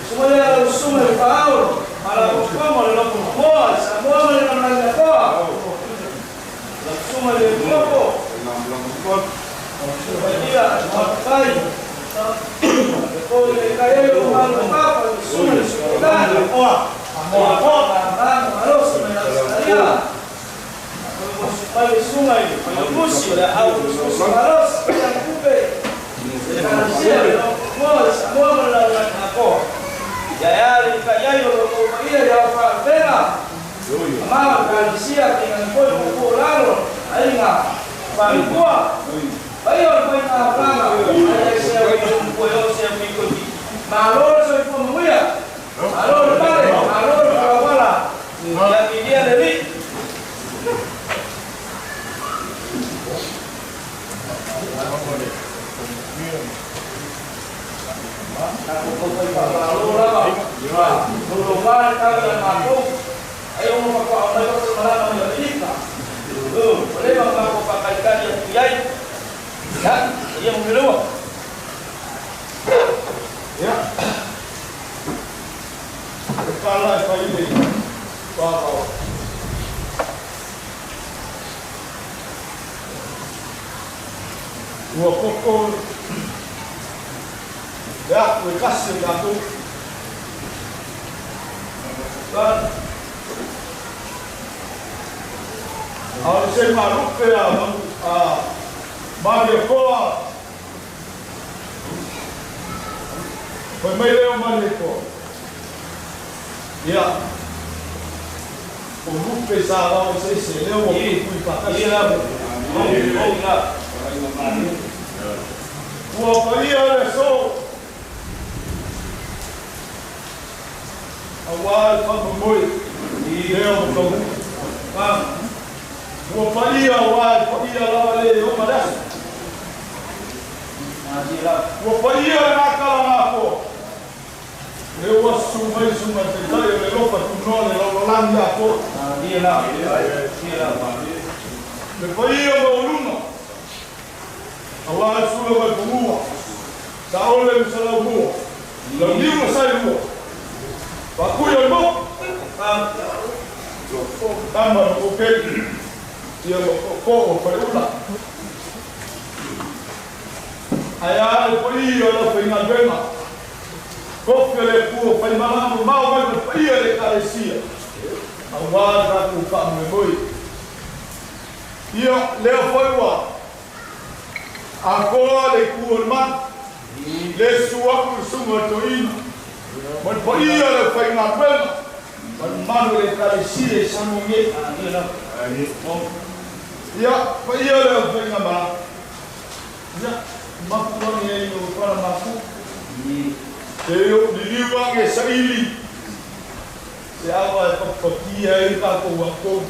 Sumaia lau susuga i le Faaolo, Faalapotopotoga o le Loto Samoa i Samoa ma le lalolagi atoa. Lau susuga i le Epikopo, Paia Faafetai, faapea foi le taitai ai o le Malo Papa i le susuga i le Sulutani, Paia Faamama malosi mai Ausetalia, faapea foi le susuga i le Failautusi o le Aao Tusitusi Malosi, Paia Kupe, Ekalesia o le Loto Samoa i Samoa ma le lalolagi atoa. Ia e a le taitai ai o lo outou paia i ao faalupega, Tama o Ekalesia, tainane foi puupuu o lalo, aiga, faletua, paia o le faiga aulaga, ai ai se au pito mupua e o se au pito i Malo le soifua manuia, malo le pale, malo le palauala, ia vilia le Alii. Tatou taufai faamalo lava, tauloga le tau ia matou, ai ono faatoa aumai loa se malaga mai Amerika. Ua leva ona matou faatalitali atu i ai. Ia, ia manuia. Ia, e pala e fai le vavao. Ua koko le aku e kasi o tatou. A o le se malupe a a Malietoa fai mai lea o Malietoa. Ia, o lupe sa vao eseese lea ua puipui faatasi. Ua paia le aso aua le faamoemoe lea ua taunuu. Ua paia aua e paia lava le oma le aso. Ua paia le gakala gafoa. Lea ua susu mai susuga i Taitai o le Lofa Tunoa le lalolagi atoa. Le paia maualuga aua le sula mai fanua, Saole ma Salaumua, Launiu ma Sailua, Faapui o le moku, Tama ma Kokeli, ia ma Tootoo o Faleula. Ae a le paia o le aufaigaluega, tofi o le Atua fai malaga mamao mai ma le paia o le Ekalesia, aua le tatou faamoemoe. Ia, lea foi ua atoa le itu o le malu, le susu atu le susuga o le toeaina, ma le paia o le aufaigaluega, ma le mamalu o le Ekalesia i Samoa nei. Ia, paia o le aufaigamalaga. Ia, mapu ane ai o fala mapu. Te o liliu ane saili. Se awa e papapatia ai tatou atou,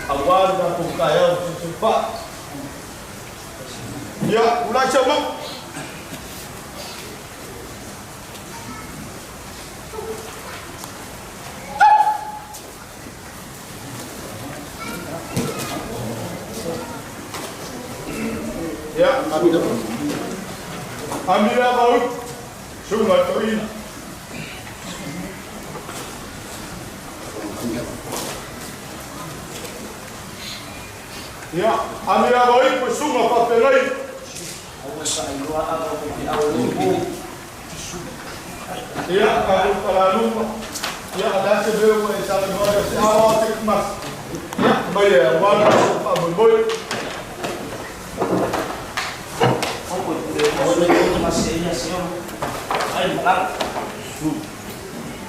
aua le tatou taeao fesoasoani. Ia, ulai sau mau. Ia, Amira Maut, Sunga Toina. Ia, Amira Maut, Sunga Papelai. Ia, tatou talaluma. Ia, o le a se mea ua e saunoa ai o se aoao o se kumasi. Ia, mai e aua le aso faamoemoe.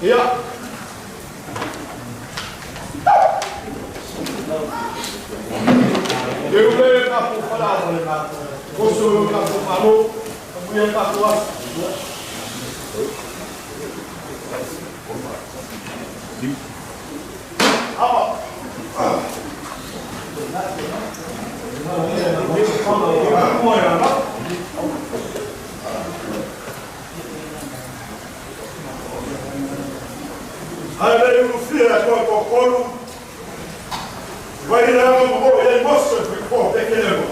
Ia. Teu le tatou fala, oso le tatou malo. Amuia tatou aso. Awa. Ae le ulufia e koe tokolu, vai le ama mo i ai moso e fai peke lewa.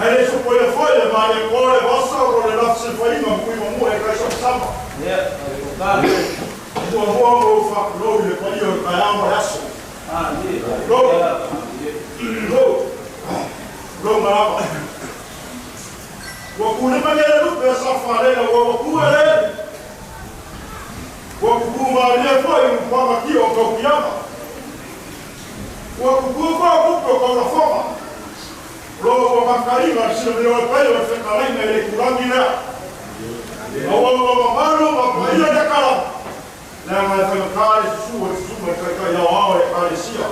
Ae le sopoia foi e mai e kore vasa o le Lo. Lo. Lo malava. Ua kulima nei le lupe a Safalela ua ua le Ua pupū mālie foi i Upuamatia o Taukiama. Ua pupū foi o Kupe o Kaulafoga. Lo ua makaina le silamia o le paia o le fetalaiga i le itulagi lea. A ua ua mamalu ma paia lea kalama, leaga e faigata le susu e le susuga i le Taitai Aoao o le Ekalesia.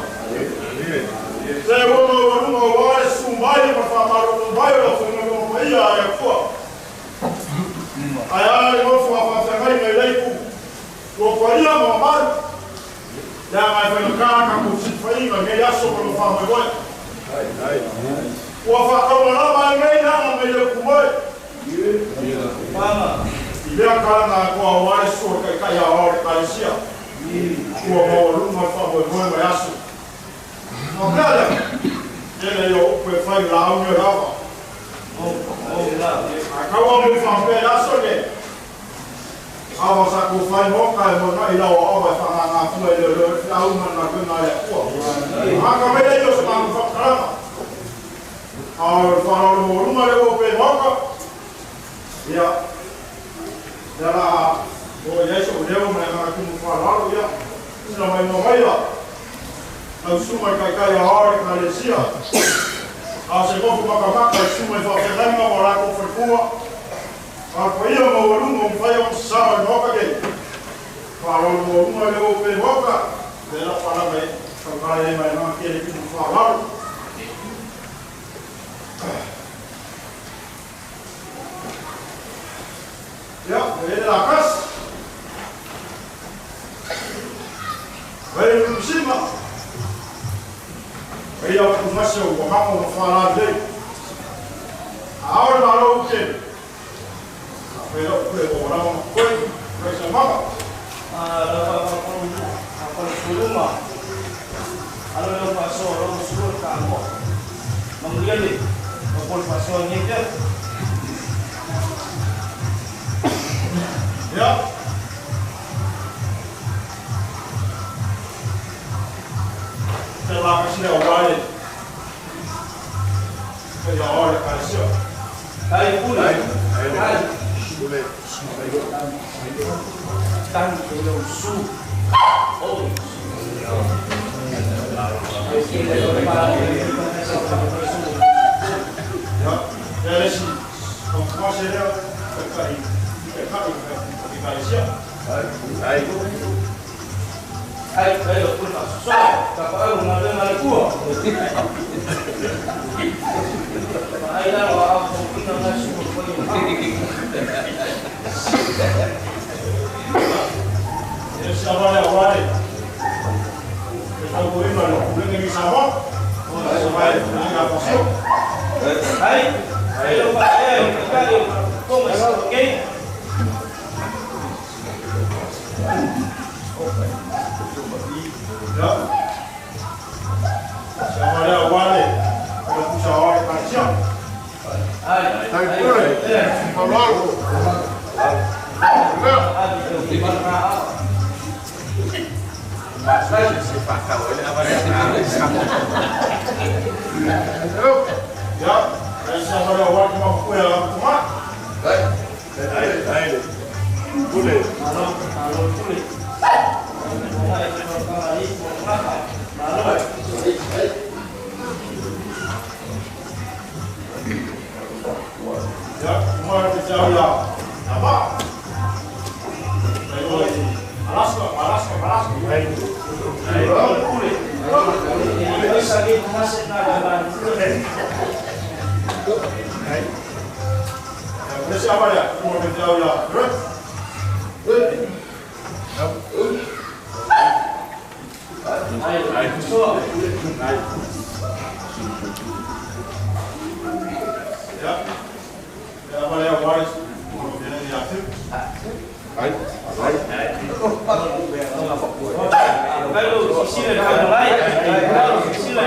Se ua maualuga aua le susu mai ma le faamalulu mai o le aufaigaluega paia a le Atua. Ae a le nofo a faafeagaiga i lea itu, ua paia ma mamalu, leaga e faigata tatou silafaiga i lenei aso ma lou faamoemoe. Ua faataumalama ai nei leaga mai le upu moe. I lea kalana atoa aua le susu o le Taitai Aoao o le Ekalesia, ua maualuga le faamoemoe ma le aso. Faapea lea, tele ia o upu e fai i laau nei lava. A tau au i faapea i aso nei, ava sa kou fai moka e moe i lau aoga e whangangātua i leo leo e whiau ma ngā kuenga le atua. A ka mele i o se māku whakakaranga. A o le whanau mō runga le o pe moka, ia, ia la, o ia iso o leo mai ngā kumu whanau, ia, sina mai mo mai la, Lau suma i kaikai a Aore Ekalesia, a se nofo makamaka i suma i faafeagaiga ma latou faletua, a le paia maualuga o mafai ona sasala i le Maota nei. Faaaloalo maualuga i le oo pe Maota, lea la faalama e tautala ai mai lana tele tumu faaaloalo. Ia, e le la kasi. Whai Sima. Whai au kumasi o wahanga o whālā nei. A aore malo u tēnu. A whai lau kue o rawa ma koe, whai sa mama. A lau whakapau a whai Alo lau whasoa lau sua ka amoa. Mamulia le, o pol whasoa nge pia. Ia. Te la ka sila wale. Te la ore ka sila. Ai pule. Ai. Pule. Tan ke lo su. Oh. Ya. Ya le si. Ko se lea ka i ka i ka i sia. Ai. Ai, ai lo pul so. Ka pa au nga le nga kua. Ai la wa au ko ina nga su ko ni. E sa va le wale. E tau ko ina lo pule ni sa mo. Sa va le nga pa so. Ai. Ai lo pa ai ka ko ma sa ke. Ya. Sa va le wale. Ko ku sa ore ka sia. Ai. Ai pule. Faaaloalo. Ya. E sa va le wale ma ku ya ku ma. Ai ai pule. Malo, malo pule. Malo. Ya, kuma te tau ya. Ama. Ai oi. Alaska, Alaska, Alaska. Ai. Malo pule. Ai sa ke masih na jalan. Ya, le sa va le kuma te tau ya. Ai, ai, so. Ya. Ya va le wale kuma te ne ya te. Ai. Ai. Ai lo sisi le ka mai. Ai lo sisi le.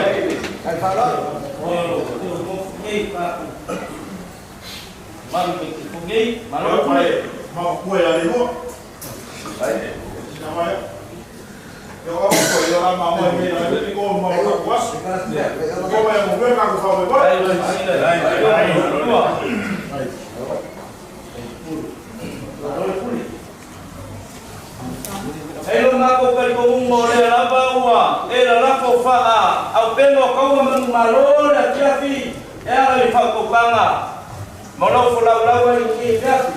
Oh, ngi pa. Malu ke ko ngi, malo Malo pule. pule. Ma ku ya le ho. Ai. Sa va le. Ia o ko ia la ma mo ni la ni ko ma ko was. Ko ma mo me ka ko fa mo. E lo mako kari ko ungo le lava ua e la lafo faa au pengo kaua manu malo le afiafi e ala i whaukaukaga ma lau folaulau ai i afiafi.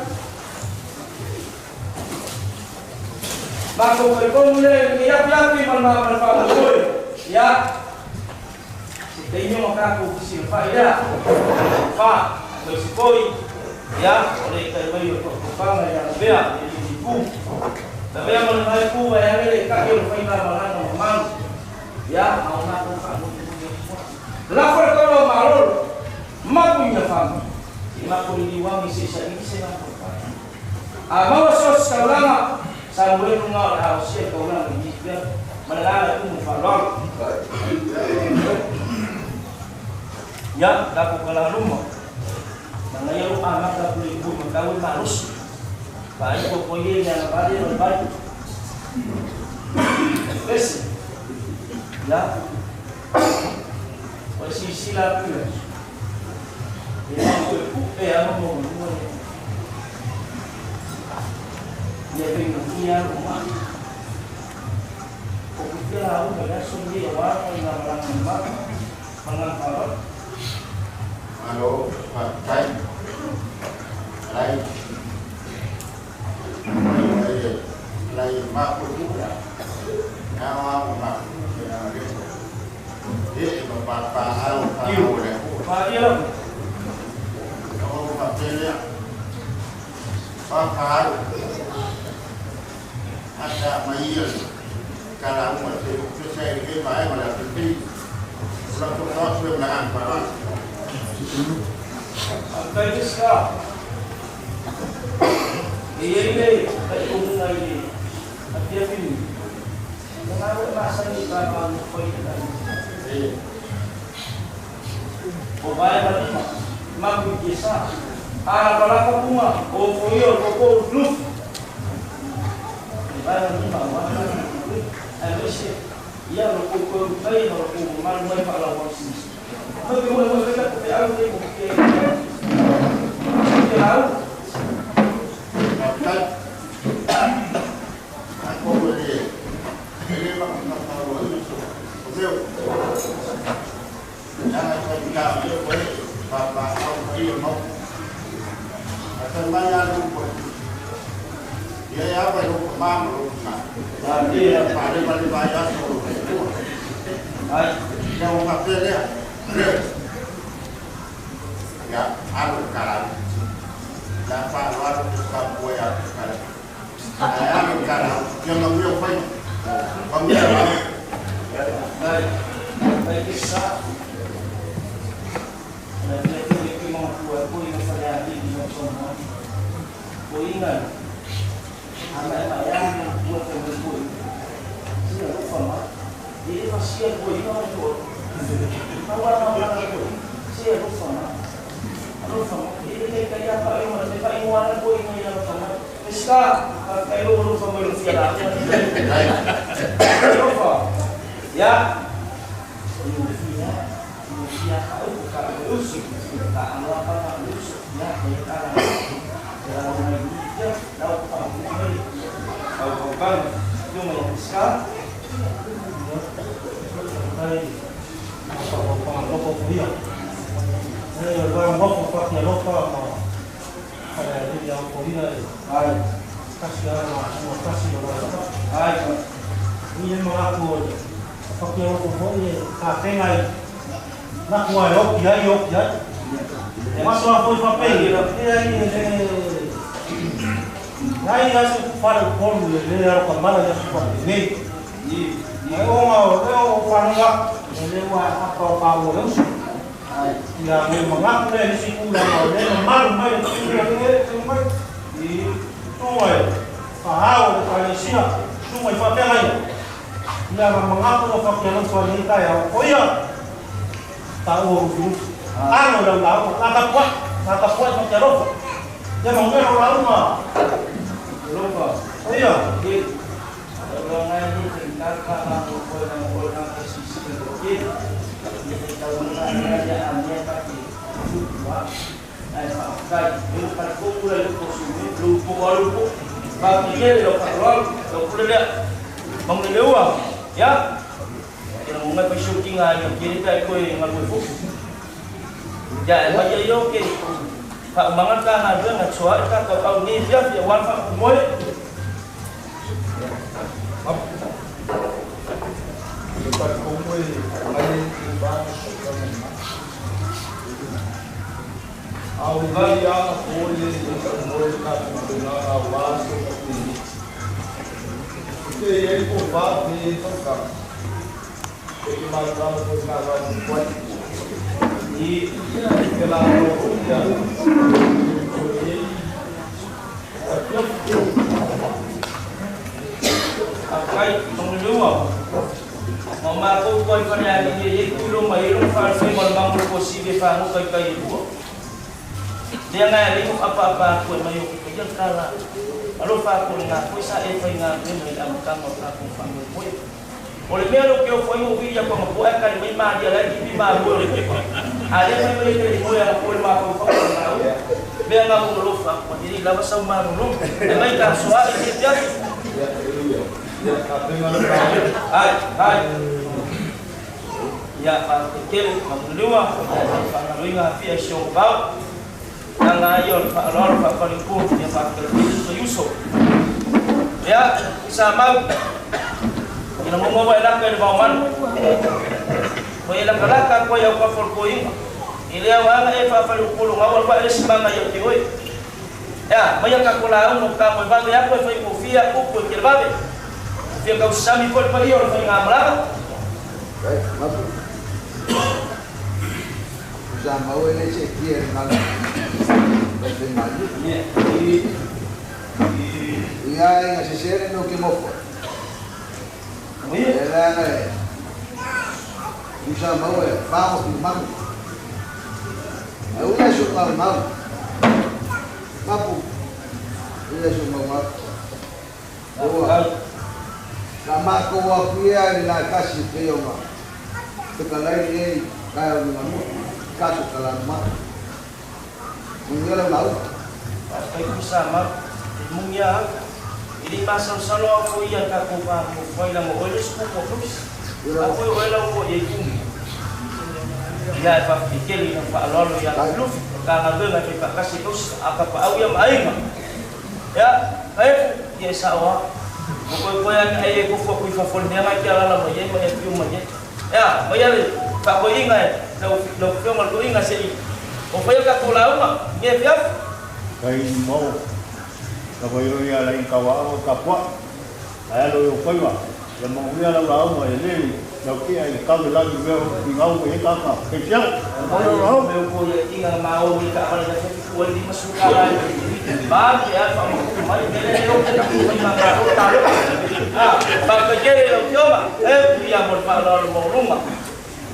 Mako kari komu le i afiafi ma ma ma whaukaukoe. Ia, se te inyo makaku kisi o whai lea. Wha, mo si poi, ia, o le kai mai o whaukaukaga ia na mea, e li pu. Na mea ma le pu e angele ka i o whaina malanga ma manu. Ia, au mako whaukaukoe. Lafo le kaula o malolo, mapu ina whamu. I mako ni liwangi se sa i se mako whamu. A maua so se kaulanga, sa mwenu ngā o le hao sia kaulanga i pia, manalala tumu whalolo. Ia, lako kala luma. Nanga ia lo amaka puli kui makawi malusi. Pai ko koie ia na bari no bari. Pese. Ia. O si sila pula. E mau e pu e ano mo mo ni. Ia pe mo ia o ma. O ku te la u ya so ni o wa ko ina malanga ma. Mangang paro. Alo, Pak Tai. Lai. Lai, lai ma ko tu la. Na wa ma ya re. E ma pa pa au pa o le. Pa ia la. O pa te le. Pa pa. Ata ma ia. Kala uma te te se ke ma e ma la te pi. La ko ta su la an pa. Kai ska. E ia ile kai umunga ile. Atia fini. Nga wa masa ni ka ma no koi ka. E O vai ba lima. Ma ku kisa. Ara pala ka bunga o ko io ko ko luf. E vai ba lima wa. Ai wese. Ia lo ko ko kai no ko mal mai pa la wa si. Ma ko mo mo ka ko te au te ko ke. Te au. Pak Tai. Ako le. Ele ma ka pa ro so. O meu. Nana sa ka yo ko pa pa au i mo. Ata mai alu ko. Ia ia pa ro ma mo na. Ah, ia. Pa le pa le pa ya so. Ai. Ya o ka pe le. Ya alu kara. Ya pa lo alu ka po ya kara. Ai alu kara. Ya ma yo fai. Pa mi ya. Ai. Ai kisa. Na le le ki mo ku ko i mo fa ya ni mo so mo. Ko inga. Ama ma ya mo ku ko mo ko. Si lo fa ma. E fa si ko i no ko. Ma wa ma ma ko. Si lo fa ma. Lo fa ma. E le ka ya pa i mo le fa i mo ana ko i mo ya fa ma. Está kai lo lo fa mo lo fi la. Lo fa. Ya. Ia ka u ka usu ka alo apa ka usu ya ka ka la ya mai ya lau pa mai au au kan yo mai ska Ai, pa pa pa loko kuia. Ai, o va mo pa kia lopa ma. Ai, ia ko ia e. Ai Kasi ana mo kasi o la. Ai Ni e ma ko pa kia loko foi e ka tenga i. Na ku ai o kia i o kia. Mas lá foi pa pei. E ai e Ai asu fara kolu le le aro ka mala ia pa nei. Ni Ai o ma o le o whanunga, e le wa apa o pa o le usu. Ai Ia me mangaku le nisi kula ma o le malu mai le kula le te mai. Ni Tunga e, ka hao le ka tunga i whapea ia. Ia ma mangaku o whapea lo tua ni tai au. Ko ia, ta ua rufu rufu. Ano lau lau, nata pua, nata pua i whapea lofa. Ia ma ngero lau ma. Lofa Ko ia. Ni lo ngai ni te ka ka ma ko ko na ko na ko si si ko ke ni te tau na na ya a me pa ki wa ai fa kai ni pa ko ku le ko su ni lu po wa lu po pa ki ke lo pa lo lo ku le mong le wa ya ke mo ngai pa shu ki ngai ke ni tai ko ngal ko fu ya ma ye yo ke fa mangan ka na nga chua ka ka au ni ya ya wan fa mo. Kai manglua mama ko ko pa na ni ye ku lo mai lo fa se mal mang ko si be fa mo kai kai bu dia nga li ko apa apa ko mai yo ko yang kala alo fa ko nga ko sa e fa nga me mai am ka mo ka ko fa mo ko o le mea lo ke o foi o via ko mo e kai mai ma dia la ki ma bo le ko a le mai mai le mo ya ko ma ko fa ko na me nga mo lo fa ko ni la ba sa ma no e mai ka so a e dia. Hai, hai. Ya, pak kele mamulua, pak luinga fia shongau. Nanga yo pak lor pak palingku ya pak kele Yusuf. Ya, sama. Ina mo mo ila ke ba man. Ko ila kala ka ko ya ko for ko ing. Ile wa nga e fa fa lu ngawal ba ile simanga yo ti oi. Ya, maya ka ko la mo ka mo ba ya ko fa ko fia ko ko ke ba. Fia kau sami pol pa iyo fa ngamla. Baik, mapu. Usama wele che kier ngala. Baik mali. Ia inga sesere no ke mofo. Ela na. Usama wele vamos ni mamu. Eu ia chutar mal. Mapu. Ia chutar mal. Boa. Kama ko wa pia ni la kasi te yo ma. Te kalai ni kaya ni mamu. Kaso kalama. Mungyala lau. Pai ko sama mungya ili pasal salo ako iya ka ko pa mo foi lang o olis ko ko plus. Ako yo ela ko ye kum. Ya pa pikeli na pa lolo ya luf ka nga nga pa kasi tos aka pa au ya mai ma. Ya kai ye sa wa. Ko ko ya ai ko fo ko fa fo ne ma kia la ma ye ma ye piu ma ye. Ya ma ya le pa ko inga lo lo fio ma ko inga se o fa ka ko la uma ye fia. Kai mo ka ko yo ya la inka wa o ka po ai lo yo ko wa ya mo ya la la mo ele lo ki ai ka la ni ve ni ngau e ka ka ke sia o lo me ko ye inga ma o ni ka pa la ko ni masuka la ba ke a fa mo mai me le lo ke ta ko ma ka ko ta lo ah pa ke ke lo yo ma e ya mo pa lo mo luma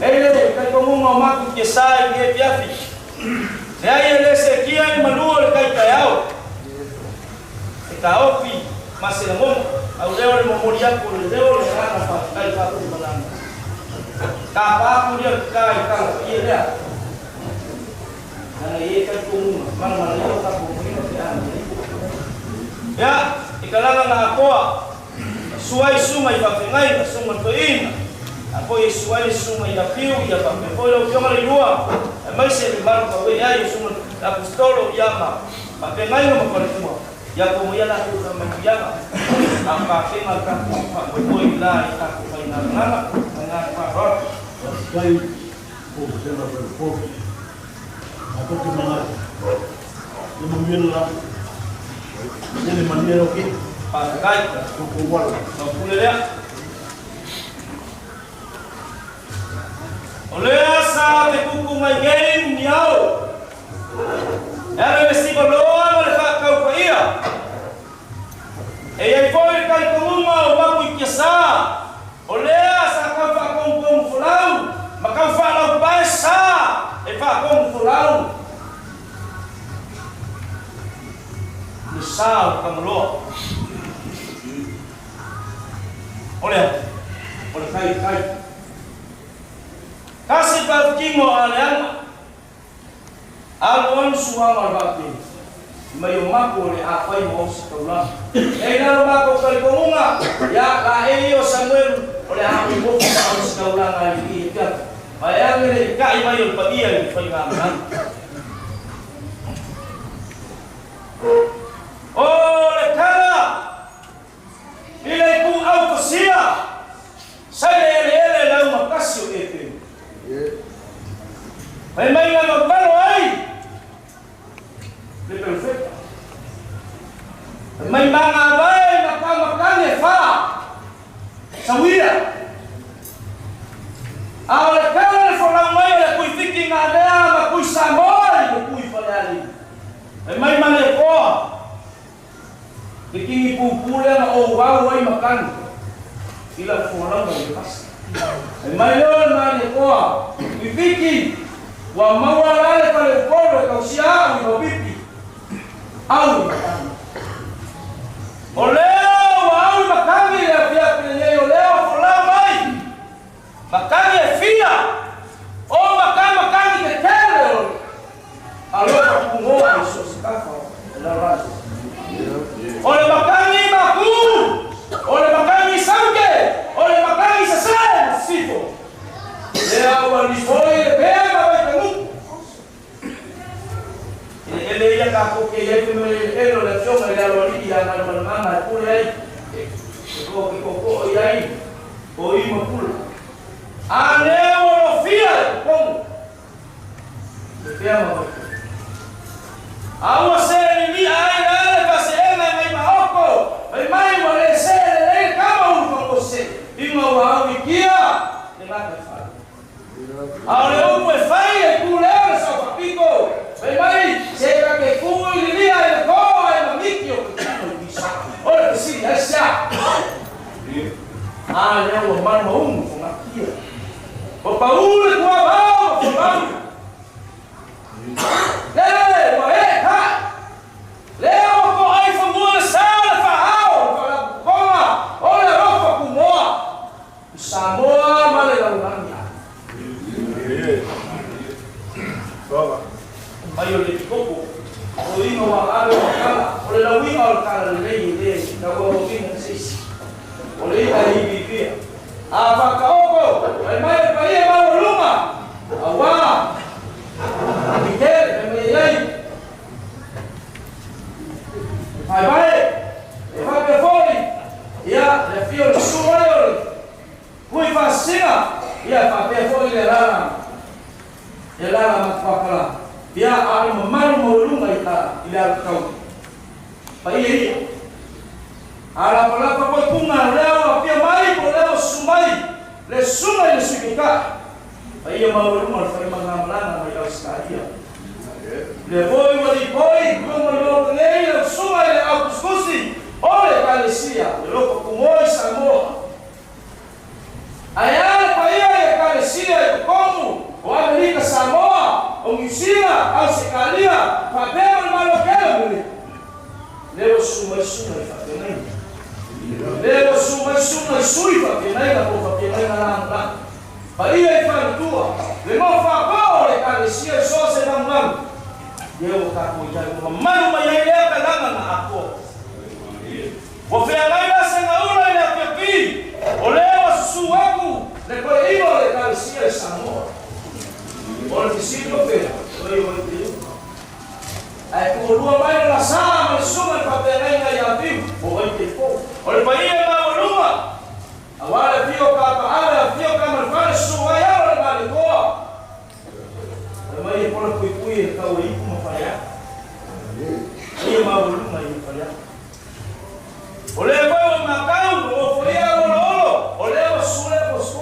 ele le kai ko mo ma ku ke sai ni fia fi le ai le se kia ni malu le kai ka yao ka opi masela mo au leo le mo ria ko le leo le ka pa kai pa ko malanga ka pa ko ria kai ka ye le na ye ka ko mo man man leo ka ko mo ni ya ikalanga na akoa suai suma i pa fengai suma to ina ako ye suai suma ya piu ya pa pe lo yo ma lua mai se mar ko ya ye suma apostolo ya ma pa fengai mo ko le ya como ya la kuka mayama apa ke malka pa ko ila ita ko pa ina na na pa ro kai ko se na ko ako ke mga le mo la le maniero ke pa kai ko ko wala no pulele ole sa te kuku mai game niao era le si lo ma le fa kau pa ia e ai foi kai komunga o mapu i kia sa o lea sa kau fa kong fulau ma kau fa lau pae sa e fa kong fulau ni sa o kangaloa o lea O le kai kai. Kasi pa kingo a le anga. Alo anu suanga o le vape. Mai o mako le a fai mo se taulanga. E ina mako ka le kongunga. Ya la e o Samuel o le a mo ka o se taulanga i i ka. Mai anga le kai mai o le paia i fai ngā ngā. O le kala. I le ku au pasia. Sai le ele ele lau makasi o epe. Mai mai ngā mabalo ai. Le perfecta. Mai mga vai makamakane fa. Sawira. A o le kala le folau mai o le kui fiki ngā mea ma kui Samoa i le kui whaleali. Mai mai mane koa. Le kingi pupule na o wau ai makani. Ila folau mai le pasi. Mai mai leo le mane koa. Kui fiki. Wa maua lale pale upolo e kausia au i mapipi. Au i makani. O leo wa au i makani le apia pile o leo folau mai. Makani e fia. O makani makani te tele o. Aloha kungoa i so se kafa o la razo. O le makani maku. O le makani sauke. O le makani sasae masifo. Lea ua nifoi le pea ma wai tanguku. Ele ia ka ko ke ia me ele o le fionga le alo ali ia na mana e pule ai. Ko ko ko ia ai. O i ma pula. A leo lo fia como. Le pea ma wai. Aua se ni ai na le pa se ena mai ma oko. Mai mai wa le se le kama u ko se. Inga wa au kia le ma ka fa. A le upu e fai e ku le sa papiko. Mai mai se ka ke ku i lia e ko e mamiki o ke ku i sa. O le si e sa. A le o manu um ko ngakia. O paule ku abao ko mau. Le wa e ha. Le o ko ai fa mo sa le fa ao fa la konga. O le rofa ku moa. Samoa ma le lalulagi. Mai o le koko, o inga wa ave wa kala, o le lauinga o le kala le lei le, ka ua o vinga seisi. O le ika i pipia. A whakaoko, mai mai e paia mau lunga, a wā, i tere, mai mai ai. Mai mai, e whapea fōri, ia, le fio le sua o le, kui whasinga, ia whapea fōri le rana, le rana matwakala. Ia a i mamalu maulunga i ta i le alukau. Pa ia ia. A la palapa koi punga leo a pia mai po leo sumai. Le sumai le suikika. Pa ia maulunga le whai mangamalanga mai Australia. Le voi wali poi kunga le nei le sumai le aukuskusi. O le kalesia. Le loko kumoi Samoa. Aia le pa ia e kalesia e komu. O Amerika Samoa. O New Zealand, Australia, papel o malokelo mele. Leo sumai sumai fatenai. Leo sumai sumai sui fatenai la po fatenai la la. Paia i fatua, le mo fa pa le kalesia so se nam. Leo ka ko ia ko manu mai ai le ka langa na apo. O fe ngai la se na ula ile pipi. O leo suaku le ko ibo le kalesia Samoa. O le fisilo pera, o le o le Ai ko lua mai la sa ma suma pa perenga ya viu, o ai te po. O le paia ma o luma. A wale fio ka pa ala fio ka ma fa su ai ala ma le ko. O mai po le pui pui ka o i ma fa ya. Ai ma o luma i fa ya. O le pa o ma ka o fo ya o lo o le o su le po su.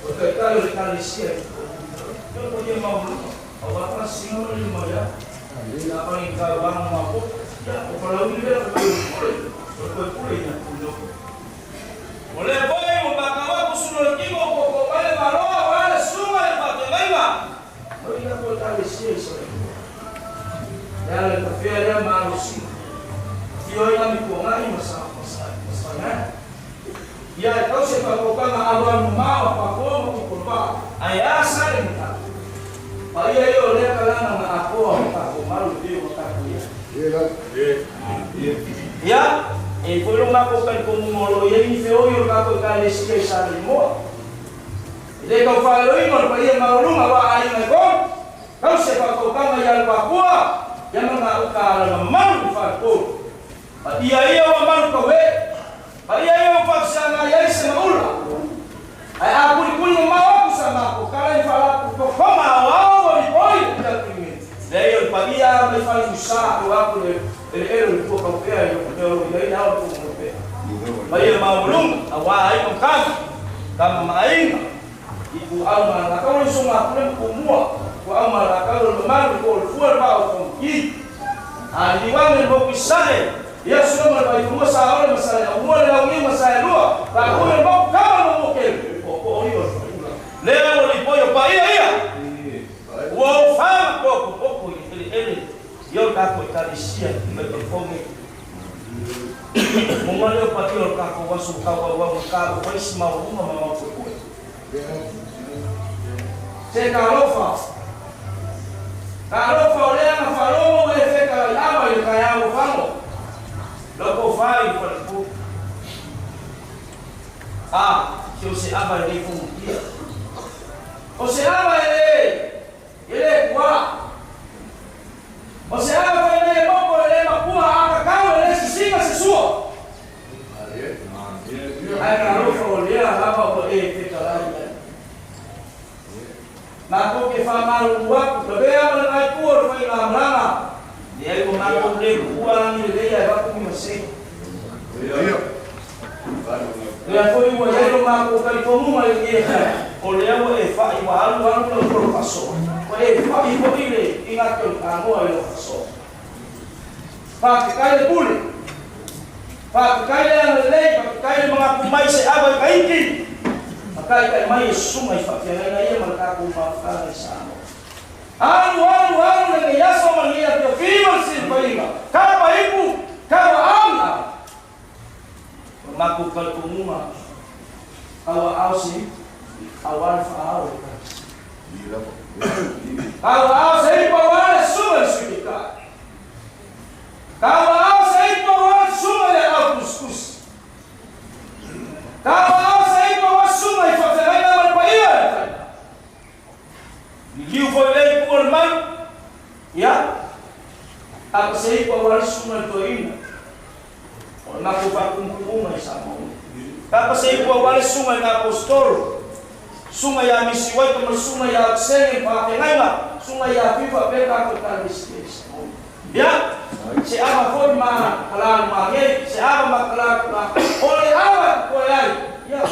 O te ka le ka le sia. Yo ko ye ma o luma. O wa ta singo le ma ya. La pa ni ka wa ma po. Ya o pa la uli le ko pule. O ko pule ya ko. O le boy o ma ka wa ko su lo ki mo ko ko ba le ma lo wa le suma le pa te ngai ma. O ina ko ta le sia so. Ya le ka fia le ma lo si. Fio ina mi ko ngai ma sa ma sa ma sa na. Ya ka Ekalesia i Saleimoa. E le tau faalaloina o le paia maualuga aua aiga e tolu, tausi e faataukaga ia Luapua, ia ma gauta alamalu i Falepolu. Paia ia ua malu tauee, paia ia ua faafesagai ai se maula. Ae a kulikuli mamao atu sa matou tala i faalapotopotoga aoao ua lipoi le Pilatini. Leai o le paia a mai Faliusa ua atu le eleele o le tua taupea i lou mea o lo o i ai le ao o le tua taupea. Paia maualuluga aua aiga ma tama, tama ma aiga, ituau ma alataua le usoga a Pule ma Tumua, ituau ma alataua le mamalu i o le fua le vaa o Fonoti. A liliu ane le motu i Sasae, ia Suloma le Vaifomua Saole ma Saleaumua le Launiu ma Saelua, Faatui o le motu Tama ma Muakele, Tootoo ia o le Faleula. Lea ua lipoi o paia ia, ua ou fana potopoto i le eleele ia o le tatou Ekalesia i Vaifofo nei. Moga lea o paia o le tatou aso ua tauauau i taua vaisi maualuga ma maupuepue. Se talofa, talofa o lea na faalogo ua e fetalai ava i le taeao ua fago, lau tofa i le falepulu. A, se o se ava e le fogutia. O se ava e le, e le tuaa. O se ava fai mai e moko e le makua a kakau e le sisiga se sua. Ae talofa o lea lava ua e fetalai ai. Matou te faamalulu atu, lavea ma le vaipua o le faigamalaga, leai ua matou le tuua lagi lelei ae avatu ni masei. Lea foi ua i ai lo matou talitonuga i lenei taeao, o lea ua e fa'i ua alu alu lau tolo faasoa, ua e fa'i foi le igate o le tanoa i lau faasoa. Faafetai le pule, faafetai le agalelei, faafetai le manatu mai se ava i Tahiti, ma taitai mai e susuga i faafeagaiga ia ma le tatou mafutaga i Samoa. Alu, alu, alu lenei aso ma lenei afiafi ma le silafaiga, kapa ipu, kapa ami ava. O le matou talitonuga, tauaao se ipu, aua le faaao e le Ekalesia. Tauaao se ipu aua le susuga i le Sui Taitai. Tauaao se ipu aua le susuga i le aao tusitusi. Tauaao se ipu aua susuga i faafeagaiga ma le paia i le faiga. Liliu foi lea ipu o le malu, ia, tapa se ipu aua le susuga i le toeaina. O le matou faatumutumuga i Samoa. Tapa se ipu aua le susuga i le Aposetolo, susuga ia Misi Waito ma le susuga ia Otisene ma Faafeagaiga, susuga ia Fiu faapea le tatou Ekalesia i Samoa. Ia, se ava foi ma Kalalumaagei, se ava ma Kalatula, o le ava e totoe ai, ia,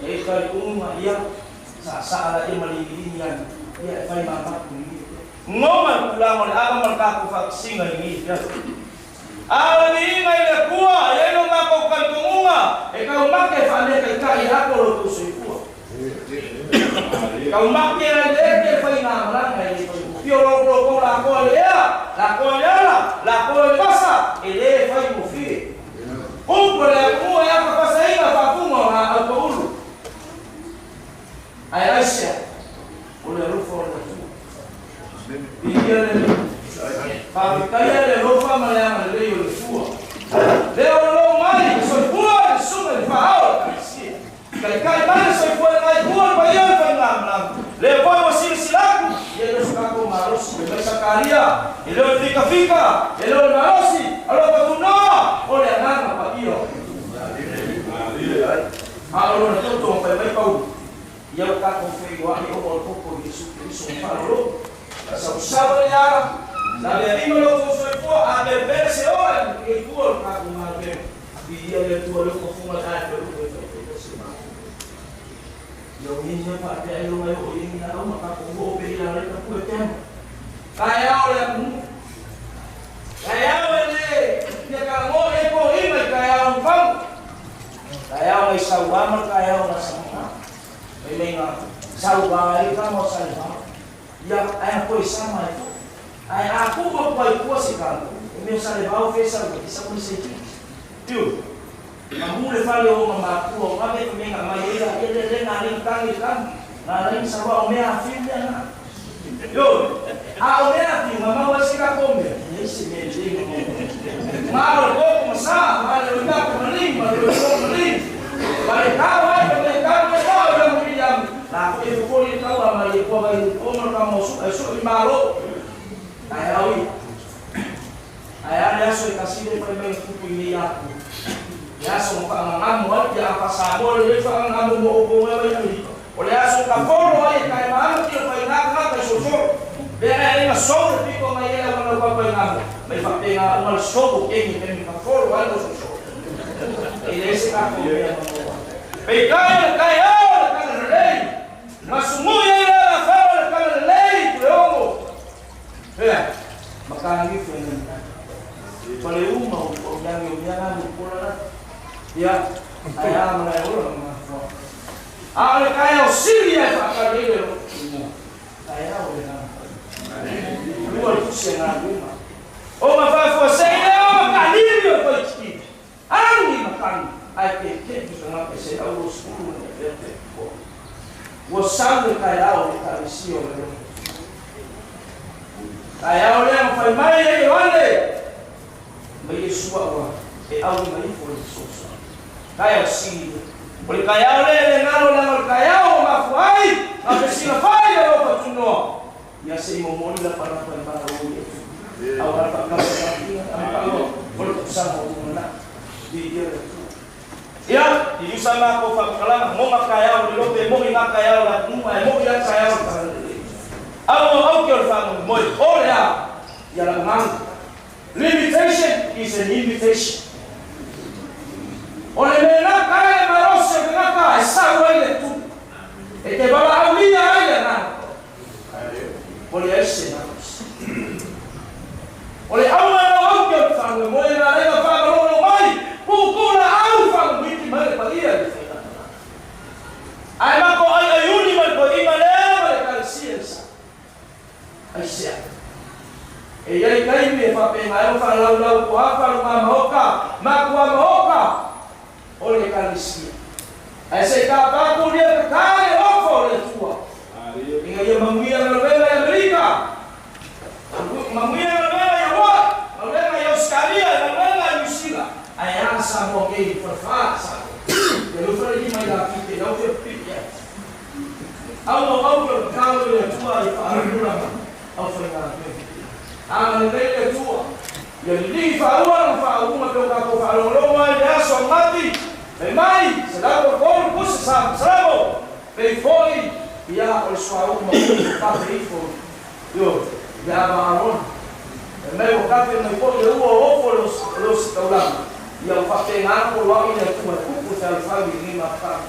e talitonuga, ia, saasaa laia ma lililini ane, ia e fai mamatu i ia. Goma le tulaga o le ava ma le tatou faatasiga i lenei afiafi. A o le viiga i le Atua, e i ai lo matou talitonuga e taumate e faaletaitai e ato lo outou soifua. Taumate ai le eke le faigamalaga e le faigofie. O lo outou lakoa i le ea, lakoa i le ala, lakoa i le vasa, e le faigofie. Upu a le atunuu e afafasaina faafuga o laau paulu. Ae aisea? O le alofa o le Atua. Viia le Alii. Faafetaia le alofa ma le agalelei o le Atua. Lea o lou mai, le soifua i le susuga i le faaao o le Ekalesia. Taitai mai le soifua i lenai tua le paia o le faigamalaga. Lea foi ua silasila atu, ia le o se tatou malosi. Fai mai Sakaria, e le o le fikafika, e le o le malosi, alofa tunoa, o le Agaga Paia o le Atua. A o lona toto ma fai mai Paulo, Ia ua tatou feiloai ona o le toto o Iesu Keriso ma faalolo. Sausau le ala, lavea lima lo outou soifua, a pelepele se oa e muliai tua o le tatou galuega. Viia le Atua lea ua tofuga le ae feulu e faitaita se matou. Ia o ia faapea ai lona e oo i ai ni laau ma tatou oo pe i lala i tapu e tema. Taeao le atunuu. Taeao e le fia talanoa i ai tolima i taeao mafau. Taeao nai saua ma le taeao na samoa. Fai mai na saua ai tama o Saiva. Ia, ae na toe sama ai foi. Ae a tuu atu ai tua se tala, e mea o Salevao fe saua te sau ni se tiki. Tiu, na mu le fale o ona matua o ave ka mea na mai ai la ia le le na alai na tagi le tama. Na alai na saua o mea afiu mea na. Ioe, a o mea afiu na mau ai se tatou mea, e leai se mea lelei na mau ai. Ma o le koko ma sa, ma le oitako ma lima, le oitoko ma lima. Mai kau ai mai kau mai kau le William. La ko e ko ni kau ma ye ko mai o mo ka mo su e su i malo. Ai au i. Ai ale aso e kasi le mai mai kupu i aku. Ya so ka ngamu ai ya pa sa mo le fa ngamu mo o ko mai mai. O le aso ka polo ai kai ma ki o kai na ka ka so so. Be ai na so le piko mai ele wa na pa ngamu. Mai fa pe nga o so ko ke ni me ka polo ai so so. E le se ka ko me mo. Pe kai kai o le ka le. Masumuya ila la fa le ka le le ongo. Be makangi fenga. Pale uma o yang yo yang anu pola ya aya mana yo ma fo. A le kai o siria fa ka le le. Aya o le na. Lua tu se na uma. O ma fa fo se le o ma ka ni yo ko chi. Angi ma kan ai ke ke tu na ke se au skulu ne te te. O sa le kai au le ka si o le. Kai au le ma fa mai e wale. Mai Yeshua wa e au mai fo le soso. Kai au si. O le kai au le le ngalo la le kai au ma fuai, ma fe sila fai le o patuno. Ia se mo mo la para pa pa o ye. Au para pa pa pa pa o le sa mo mo na. Di dia le tu. Ia, di usa ma ko fa kala mo ma kai au le lope mo ina kai au la mu ma mo ia kai au ka le. Au au ke o fa mo mo o le a. Ia la mang. Limitation is an invitation. O le mena kai marose mena kai sa wa ile tu. E te bala aulia ai na. O le ese na. O le au na au ke fa mo le na le fa lo lo mai. Pu ku la au fa mo ti mai pa ia. Ai ma ko ai ai uni mai ko i ma le ma le ka siensa. Ai sia. E ia kai me fa pe mai o fa lau lau ko fa ma maoka, ma ko maoka. O le kalisia. Ai se ka pa ku dia ka le ofo le tua. Inga ia manguia na vela ya Amerika. Manguia na vela ya wa, na vela ya Australia, na vela ya New Zealand. Ai a sa mo ke fa fa sa. Ye lo fa ni mai la fi te au fe pi ya. Au mo au ko ka le tua i fa ru la ma. Au fa na me. A le le tua. Ia li fa ua fa uma pe ka ko fa lo lo mai ya so mati. E mai, se la ko ko ku sa sa pe foi ia o sua uma fa pe fo. Yo, ya va aron. E mai o ka pe mai ko le ua o fo los los taulama. Ia o fa pe nga ko lo ina tu ku ku sa fa ni ma fa.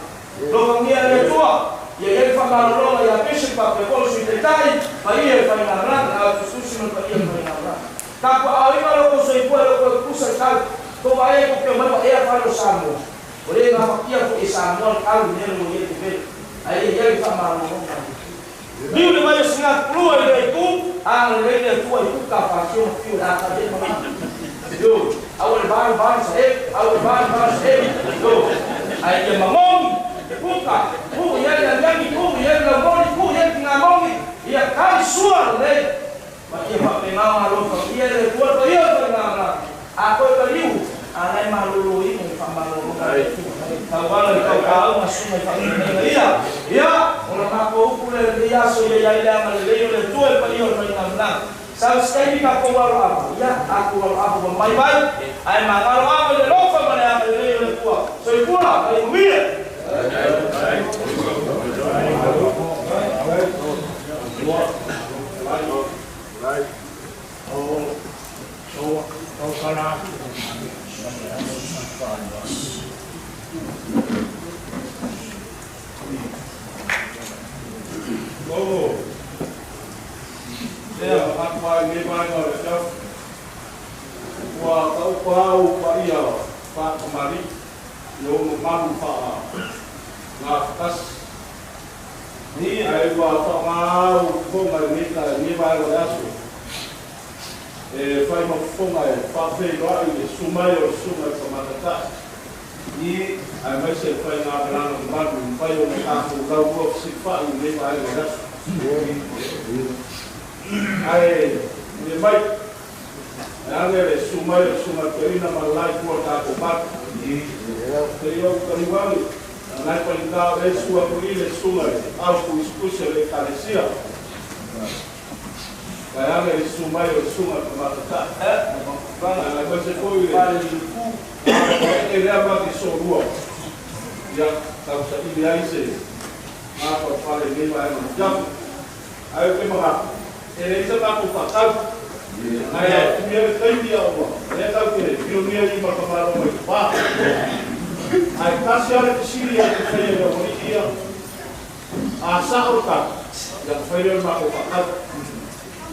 Lo ngia le tua. Ia ia fa ma lo ia pe se pa pe ko su te tai, pa ia fa na ra, a tu su no pa ia fa na ra. Ka ko au ima lo ko so i pua lo ko kusa kau. Ko vai ko ke mai e fa lo samo. O le nga fakia ko i samo kau ne lo ye te be. Ai ia fa ma lo no. Ni le vai singa klua le ku, a le le tua i ku ka fa ki o fi la ka de ma. Yo, au le vai vai sa e, au le vai vai sa e. Yo, ai ia mamong, ku ka, ku ia ia ngi ku ia la mo ku ia nga mongi, ia kai sua le. Ma ia fa pe ma lo fa ia le tua to ia fa na na. A ko ka liu, a nai ma lo lo i mo fa ma lo lo. Ta wala ka ka ma su mai fa ni ia. Ia, o la ma ko ku le ia so ia ia ma le le tua pa ia fa na na. Sa skai ka ko wa lo ia a ko wa lo mai mai. Ai ma ga lo a le lo fa ma le a le le tua. So i pula, ai mi. Oh. Lea, whakawai me mai ngā le tau. Kua tau pāu pa ia whakamari, i ono maru whaa ngā whakasi. Ni ai ua whakangau konga i meka i me mai o le aso. E whai mafufonga e whawhei ai le sumai o le sunga i whamatatai. Ni ai mai se whai ngā melanga maru, whai o me kākou lau ua whai i me mai o le aso. Ai, me mai, ane le sumai o sunga te ina ma lai kua tākou matu. Te iau kariwali, Ngai palita o le sua ku i le sunga e au ku iskusi o le ekalesia. Vai anga i su mai o le sunga ka matata. Ngai mai se foi le e lea ma ki so rua. Ia, tau sa ili ai se ngā whare nei mai ma jafu. Ai o te maha. E le isa tākou whakau. Ngai a tumia le taimi a ua. Le tau te pionia i ma kamaro mai te pā. Ai kasi ale te siri a te whaia i awari ia. A sa o ta. Ia te whaia o mākou whakau.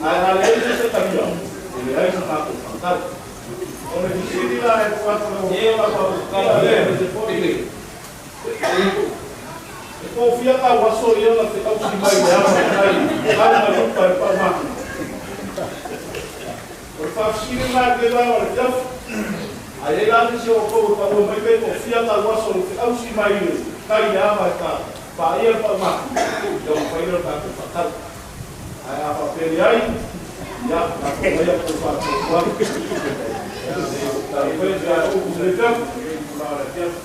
Ai a le eisa se taria. E le eisa tākou whakau. O le fisiri la e whakau o whakau le se foi. E kōwhia tau aso i ana te ausi mai le ama i kai, kai mai uta e paumaki. O le whafisiri nā ke rā o le tiafu. Ai e rā nisi o kou e paua mai pe kōwhia tau aso i te ausi mai le kai le ama e ka pāia le paumaki. Ia o whaira o tātou whakau. Ai a whapere ai, ia, nā ko mai a kou whātua. Tā i whai te a uku le tiafu, e i kura le tiafu.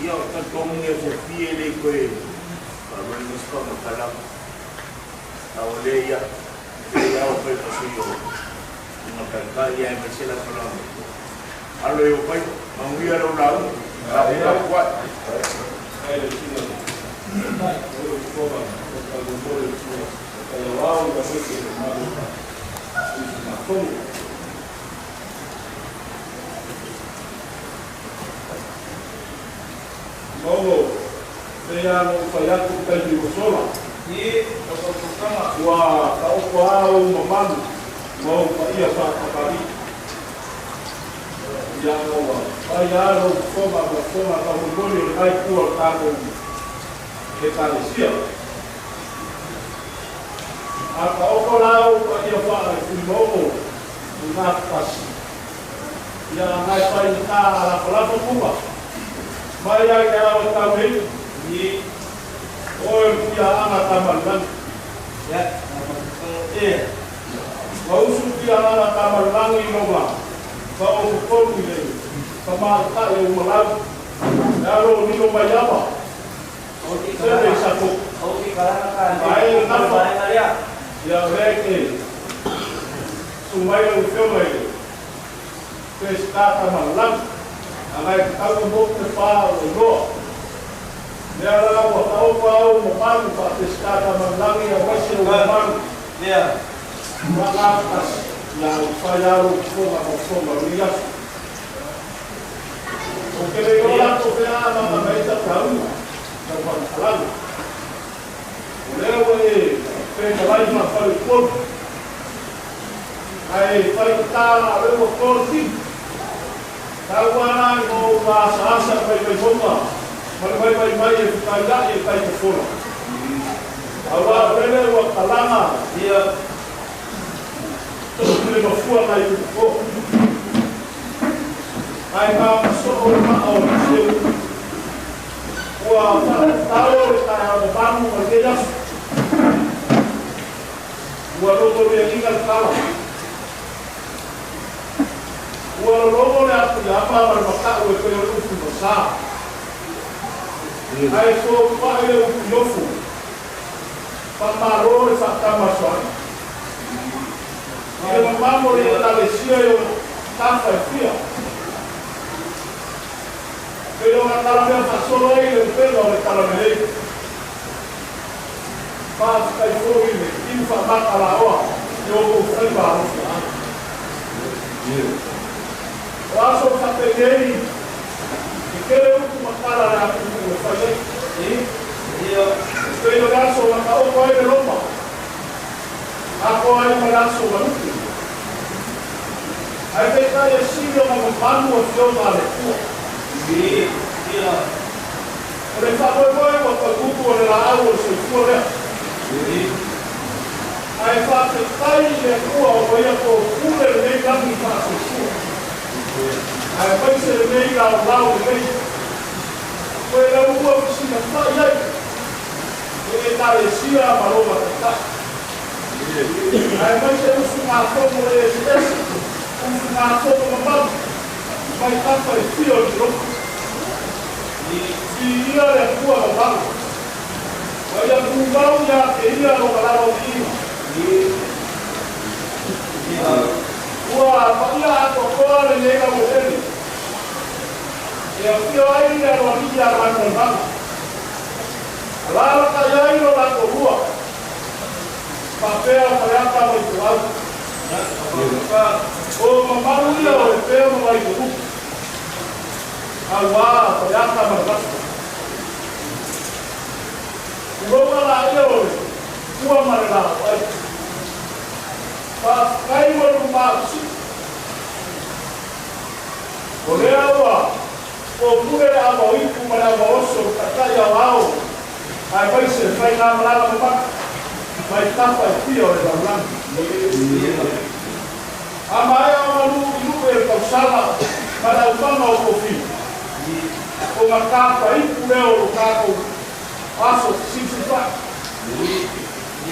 Ia o talitongi e fofie le koe whaamani ma makalama. A o le ia, le ia o pai pasui o nga kai ia e mai se la malama. Alo e o pai, manguia lau lau, a o ka kuai. Ai le sina. O le koma, o ka mo le sina. Ka ia wau ka weke ma o ka. Ma kongo. Mauro, te ia no whai atu kai mi sola. I o tokanga. Ua ka oko au mamanu, mau pa ia whakapari. Ia noa, pai aro koma ma koma ka mumuri o ngai kua tākou e kalesia. A ka oko lau pa ia wha e kui mauro, i ngā pasi. Ia ngai pai i tā lapa kuma. Mai ai ke au tau hei, I oe pia anga tamalangi. ya e Wa usu pia anga tamalangi longa, ka o kukolu i lei, ka maata e umalau, e alo nilo mai ama, o ki se lei sa ko, o ki kalana ka Ai, nafa. ai ya ia leke, sumai lau whionga i te sta tamalangi, a ngai tau mo te pā o roa. Mea rā ua taopa au mamalu pa te sta tamalangi a waise o mamalu. ya Wakatas ia whai aro konga mo konga ri aso. O ke le ora ko te ana ma mei ta taunga, ka whakakalanga. O lea ua e pēnga lai ma whare kolu. Ai Ae faigata la o lea ua to le tino. Tau lava la ina ou asaasa le vaivaivoga ma le vaivai mai e fetaia'i e tai fofola. Aua o lele ua kalaga i le mafua nai upu. Ae mamasoo le maa o le seu. Ua faatatau le taeao mamalu ma lenei aso. Ua logoleagiga le tala. Ua lologo le atuiama ma le mata'u e pei o le upu masa. Ae fotua'i le upu iofu. Faamalo le faatama soa'i. I le mamalu o le Ekalesia i ona tafa e fia. Pei ona talamea faasolo ai le upega o le talalelei. Faafetai foi i le inu faamata laoa i o outou faiva alofa ai. O aso faapenei, e tele upu ma tala a le atunuu e fai ai. E pei o le aso na taoto ai le loma, atoa ai ma le aso malupe. Ae peitai e sili ona mamalu afioga a le Atua. O le faamoemoe ua tauutu o le laau o le soifua lea. Ae faafetai i le Atua ua ia topule lenei lagi faasoifua, aemaise lenei laolao lelei. Toe lau ua fesilafai ai le Ekalesia ma lona Taitai, aemaise usugafono eseese, usugafono mamalu mai tafa e fia o le Europa. Viia le Atua mamalu, ma ia tumau ia te ia lona laloliina. Ua paia atoatoa lenei laueleele e afio ai le aloalii ia Manualemaga. Alalatai ai lo latou lua, faapea Faleata ma Ituau. O mamalu ia o Lepea ma Vaituutu. Auā Faleata ma Levasa. Tulou laia o le pua ma le laoai. Faafetai mo le mamalu. O lea ua topule le ava o ipu ma le ava oso le taitai aoao aemaise le faigamalaga mamaka mai tafa e fia o le lalolagi. A maea ona luʻiluʻi e le tausaga ma le aumaga o tofiga, ona tapa ipu lea o lo tatou aso fesilisilifaʻi.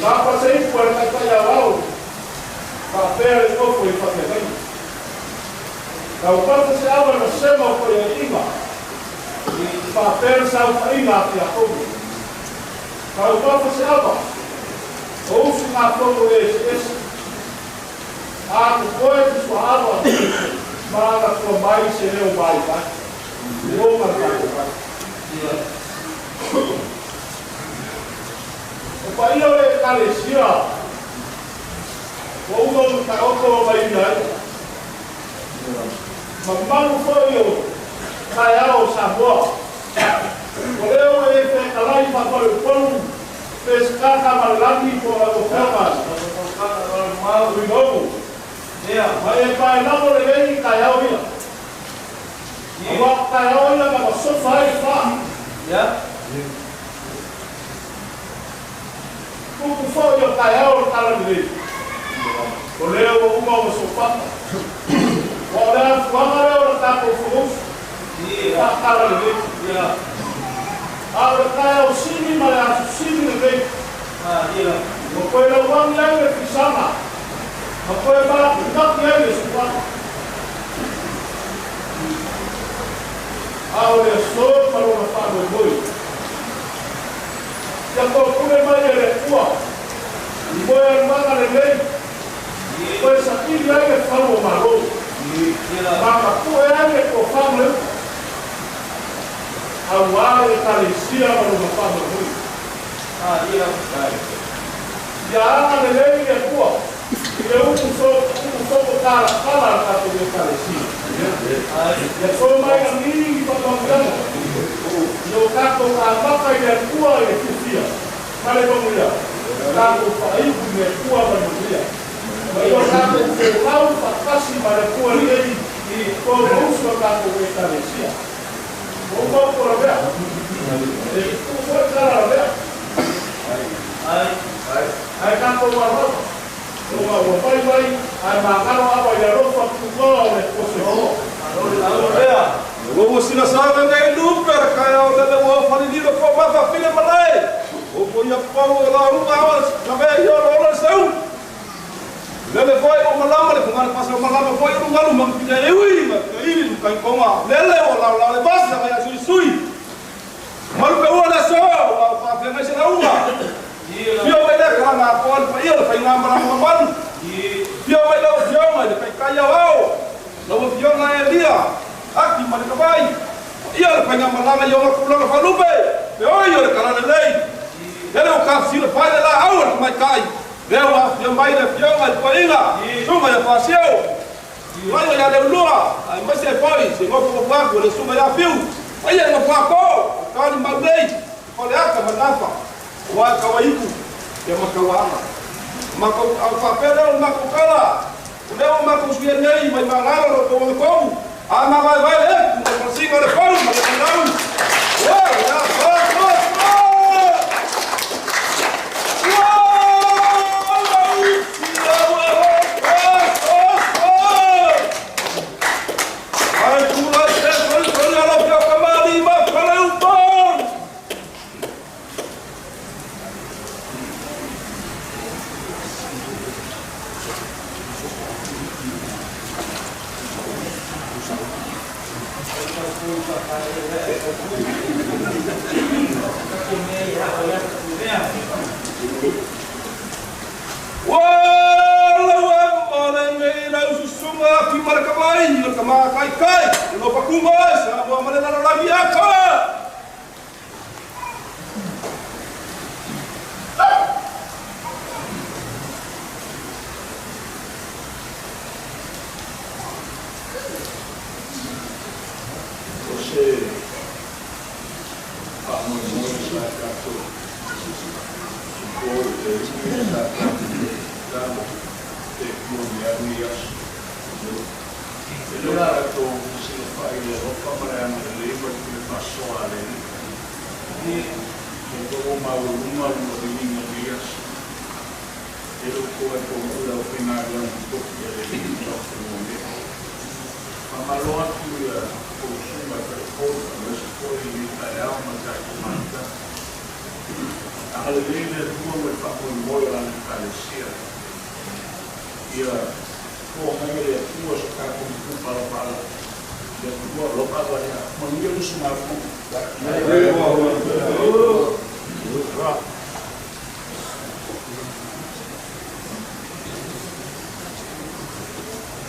Tapa se ipu a le taitai aoao faapea le nofo i faafeagaiga. Taumate se ava i vasega o paiaiga, faapea le saofaiga a Tiakono. Taumate se ava o usugafono eseese, a totoe se suaava ma agatua mai se leo vaivai. Uoga le tatou vai. O paia o le Ekalesia ua uma ona taoto mai ia ai. Mamalu foi o taeao o Samoa. O lea ua e featalai faafaleupolu Pesitaka ma le lagi po o lau Afioga Tuilogo. Ma e paelago lelei i taeao ia. Aua o taeao ia na masofa ai le fa. Tupu foi o taeao o le talalelei. O lea ua uma ona sopapa. Aua o le afuaga lea o le tatou Fonousu, e faatalalelei. A o le taeao sili ma le aso sili lenei, ua toe lauagi ai le fisaga, ma toe manakimaki ai le suaga. A o le aso ma lona faamoemoe. Ia topule mai e le Atua i moe aluaga lelei, toe saili ai le fau o Malo, ma tapue ai le tofa ma le uta, auā le Ekalesia ma lona faamoemoe. Ia agalelei le Atua i le upu sopotalatala a le tatou Ekalesia. Ia to mai lagi ni faamanuiaga i o tatou amata i le Atua i le fiafia ma le manuia, tatou faaiu i le Atua ma le manuia. Ma ia tatou folau faatasi ma le Atua lenei i Fonousu a tatou Ekalesia. Ua uma upu o Lavea. E tutu foi tala a Lavea. Ae tatou alolofa, ona ua fai mai ae magalo ava i le alofa tutoa o le Atua Soifua. Ua ua sila sa lenei lupe le kaeao lele ua ofa lililo po mafa file malae o po ia pau o la uga awa lavea i olo olo le seu lele foi o malama le fungale pasa o malama foi o lungalu ma pina e ui ma kaili lu kai konga lele o lao lao le vasa ngai a sui sui malu pe ua le so ua pa fe ngai se lauga fia mai le kala ngā koa le paia le whainga marama mamalu fia mai lau afioga i le taitai au ao lau afioga Elia Aki ma le Kavai ia le faigamalaga i ona tulaga faalupe e oi o le tala lelei lele ua tafesila fai le laau a le tamaitai lea ua afia mai le afioga i le paaiga susuga ia Faaseu Susuga ia Leulua aemaise ai foi se nofonofo atu o le susuga ia Fiu paia i Nofoato o talimau nei Faleata ma Nafa aua e Tauaiku ia ma Tauaaga matou au faapea lea o le matou tala o lea ua matou suia nei mai magalo lo outou agatonu a mavaevae le epu ma le falasiga o le fau ma le anau ua ia fa fa fa ua ua ua fa fa fa ai tulai te soli soli ala fia kamali ma fale upa. Ua lau e male nei lau susuga ki Malakavai o le tama kaikai o lo fakuga e Samoa ma le lalolagi atoa. O se faamoemoe sa tatou tupo i le alii sa tatou tatalo e moni ai lenei aso. E le o tatou fesilafai i le alofa ma le agalelei ma le pule faasoa a le Alii. E le o maualuga lona viiga i lenei aso. E le o toe pouu le aufaigaluega totofi a le Alii i Taufanua. Faamalo atu i a outou susuga i faleupolu aemaise foi i lenei taeao ma le tatou mafutaga. Agalelei le Atua ma le faamoemoe o Lana Ekalesia ia toa mai e le Atua so tatou matupalapala. Le Atua alofa ava lea. Manuia le usugafono.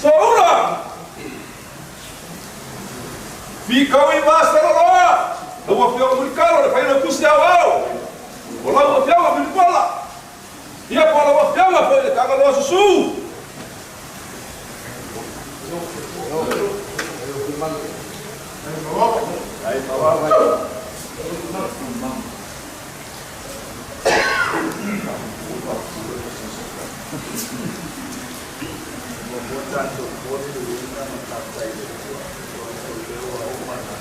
Soula! Fikau i Vasaloloa, lau Afioga Mulikalo le Failautusi Aoao, o lau Afioga Mulipola, ia po o lau Afioga foi le Tagaloa Susu. Muamua tatou momoli le uiga ma faafetai i le Atua ua outou leo ua uma ona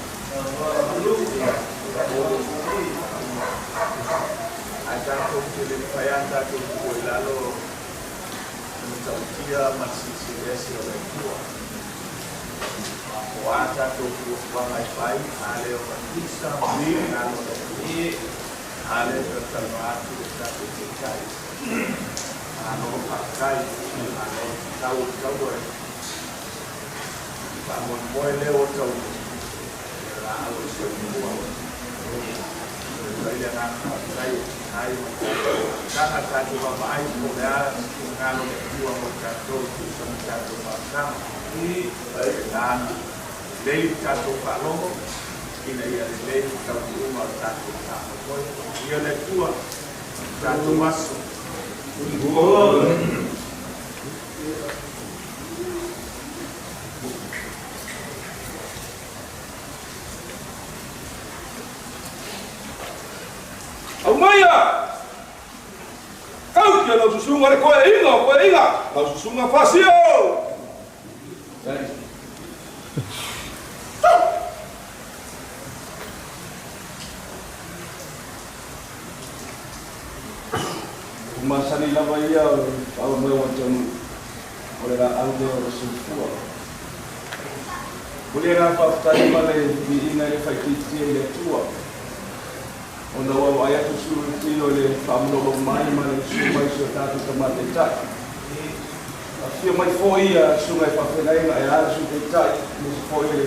Ae tatou te le mafai lava ona tatou tuua i lalo le matautia ma le silisili ese o le Atua. O a tatou fuafuaga e fai, a le o gatisa ma le finagalo o le Atua, a lea e talatalanoa atu le tatou Taitai. Malo faafetai, malo tatau o le taua e faamoemoe lea ua tau laau o le soifua. Momoli ai le agaga faafetai e tusa ai ma le tatou amataga, tatou vaavaai po o le a se finagalo o le Atua mo tatou e tusa ma le tatou amataga. Faapena ona lelei le tatou faalogo ina ia lelei le taunuuga o le tatou faamoemoe. Viia le Atua i le tatou aso. Aumaia! Tau ki a lau susuga. susuga le koeaiga o koeaiga, lau susuga Fasio. Ua masani lava ia o le faamoemoe ua taunuu, o le laau lea o le soifua. Momoli agaga faafetai ma le viiga i le faaitiitia i le Atua, ona ua vaai atu sulu le tino i le faamalolo mai ma le susu mai o si o tatou Tama Taitai. Afifio mai foi ia susuga i faafeagaiga e a le Sui Taitai, aemaise foi le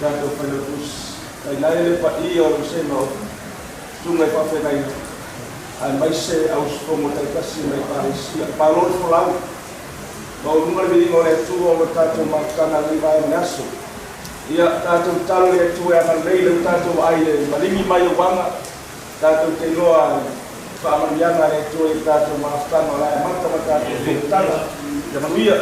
tatou Failautusi. Tainane le paia o le vasega o susuga i faafeagaiga, aemaise au usufono taitasi mai Ekalesia. Malo le folau! Maualuga le viiga o le Atua o lo tatou mafutaga i lenei vaega o le aso. Ia, tatou tatalo i le Atua e agalelei leu tatou ai le maligi mai ou aga, tatou te iloa le faamanuiaga a le Atua i le tatou mafutaga o le a amata ma tatou fonotaga. Ia manuia!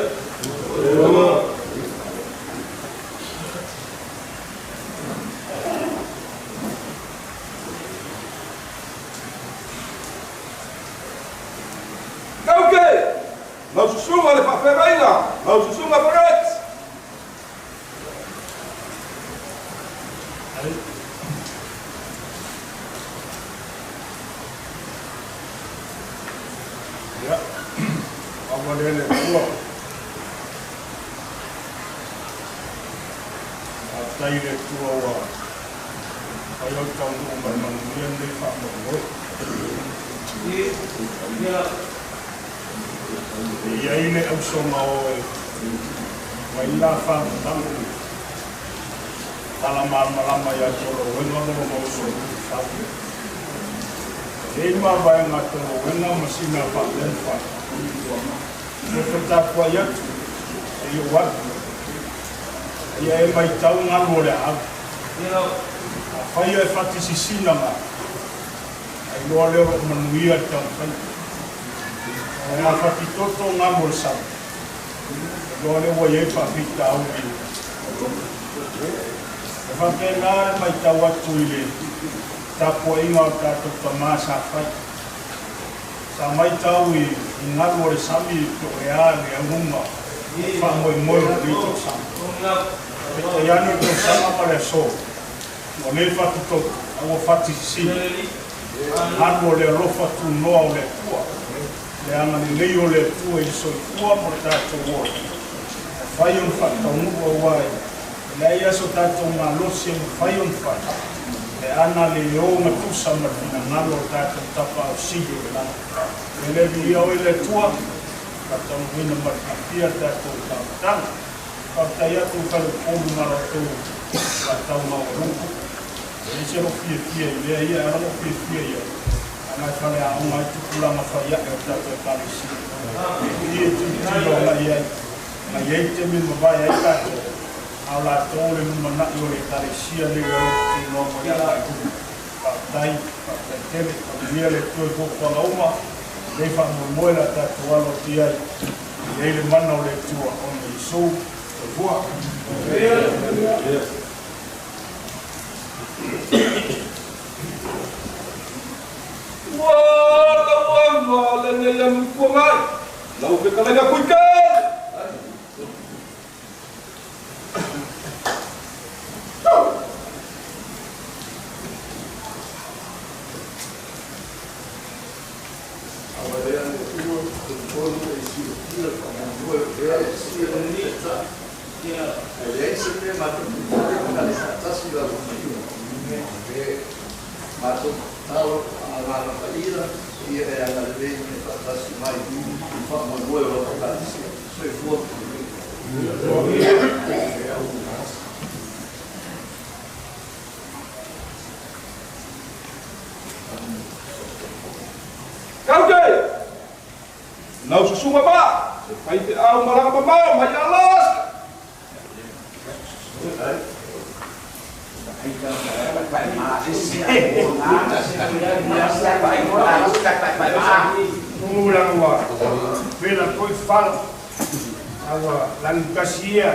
Kauke! Lau susuga le faafeagaiga, lau susuga Barrett. Ia, aua lea le Atua. Faafetai i le Atua ua fai au taunuu mai manuia lenei faamoemoe. E i ai le ausoga o e mai la faamatalaga tala malamalama ia Tolowena ma lona uso Fau. E i ai mavaega a Tolowena ma sina faalemfa. Toto tapuai atu e i ou alu. Aia e maitau galu o le aau. Afai e fati sisina ma Ailoa lea o lo o manuia le taumafaiga. Ae a fatitoto galu o le sami, ailoa lea ua i ai faafitauli i lona. E faapena le matau atu i le tapuaiga o le tatou tama sa fai. Sa matau i galu o le sami po o le a le auga o le faamoemoe o lenei tausaga. Peitai ane o le tausaga ma le aso, Ua le fatitoto, a ua fatisisina. Alu o le alofa tunoa o le Atua, le agalelei o le Atua i le soifua ma lo tatou ola. E mafai ona faataunuu aua e leai lava so tatou malosi e mafai ona fai pe a na le o gatusa ma le finagalo o le tatou Tapaau Sili o le lagi. E le viia oe le Atua, faataunuuina ma le fiafia le tatou faamatalaga. Faafetai atu i Faleupolu ma la outou vatau maualuga. E leai se lou fiafia i mea ia, e ala lou fiafia i ai, leaga e faleaoga ai tupulaga fai ae o le tatou Ekalesia. I i e tilotilo agai i ai, na i ai taimi e mavae ai tatou, a o latou o le lumanai o le Ekalesia nei ua loto tunoa mo le agai i luma. Faafetai, faafetai tele. Faamanuia le Atua i fuafuaga uma, lelei faamoemoe la tatou alo atu i ai. E i ai le mana o le Atua ona Iesu. Soifua. Ua tauaga lenei anu puangai, lau fetalaiga Kuikeli. Aua lea le Atua tolotolo e silafia le faamoemoe o le Ekalesia i le Taitai. Ae leai se mea matou te fai ona le faatasi i lalo e matou tatalo a Agaga Paia ia e agalelei me faatasi mai i le faamoemoe o lau Ekalesia. Soifua ma manuia. Kauke! Lau susuga ma, se faifeau malaga mamao mai Alaska. Tulaga ua vela foi fala, a ua lagitasi ia,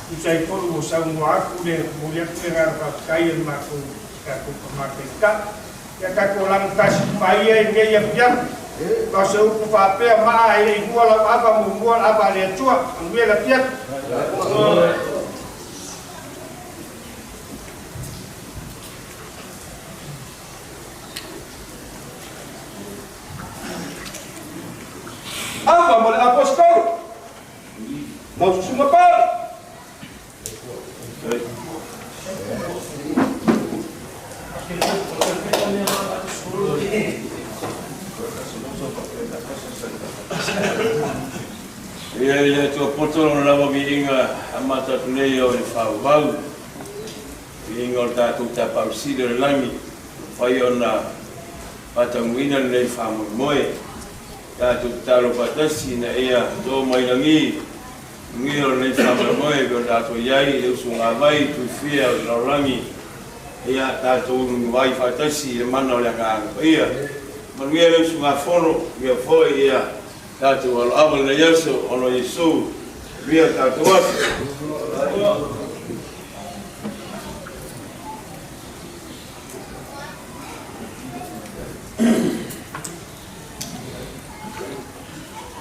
tusa ai foi ua saunoa atu le momoli atu le agaga faafetai a le matou tatou Tama Taitai. Ia tatou lagitasi paia i lenei afiafi. O se upu faapea, Maa e le i mua lau ava, muamua le ava a le Atua. Manuia le afiafi. Ava ma le Aposetolo, lau susuga Paolo. Ia i le Atua poto lona lava viiga amata atu nei o le faavavau, viiga o le tatou Tapaau Sili o le Lagi, mafai ona faataunuuina lenei faamoemoe. Tatou tatalo faatasi ina ia to mai lagi Manuia o lenei faamoemoe e pei ona tatou i ai i le usugavai tuifia o le lalolagi, ia tatou nunuvai faatasi i le mana o le Agaga Paia. Manuia le usugafono, manuia foi ia tatou aloaga i lenei aso, ona o Iesu, manuia le tatou aso.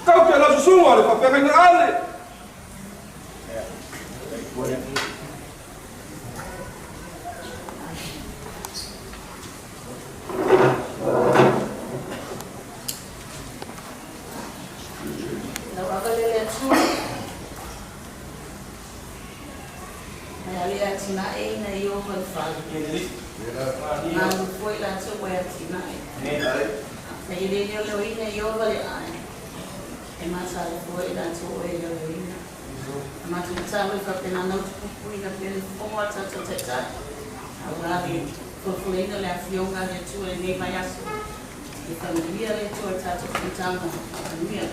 Kau ke lau susuga le faafeagaiga ale. Lau ava le le Atua, mai ale atinae ina i o le fale. Malu foi latou e atinae. Mai e le leoleoina i o le ai. E matala foi latou e leoleoina. A matou tatalo e faapena nau tupupuina pea le fofoga o a tatou taitai. Aua le folafolaina le afioga a le Atua i lenei vaiaso. Ia faamanuia le Atua i le tatou fonotaga. Manuia.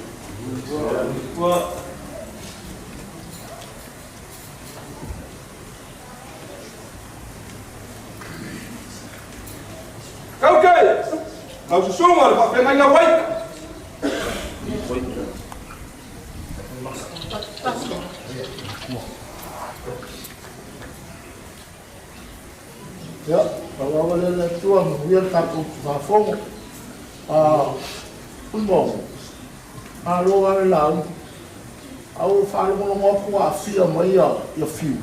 Kauke, lau susuga le faafeagaiga Waita. Ia, pau lava lea le Atua, manuia le tatou faafofoga. Uimo, malo lava le lauga. A ua faalogologo atu ua aafia mai ia Fiu.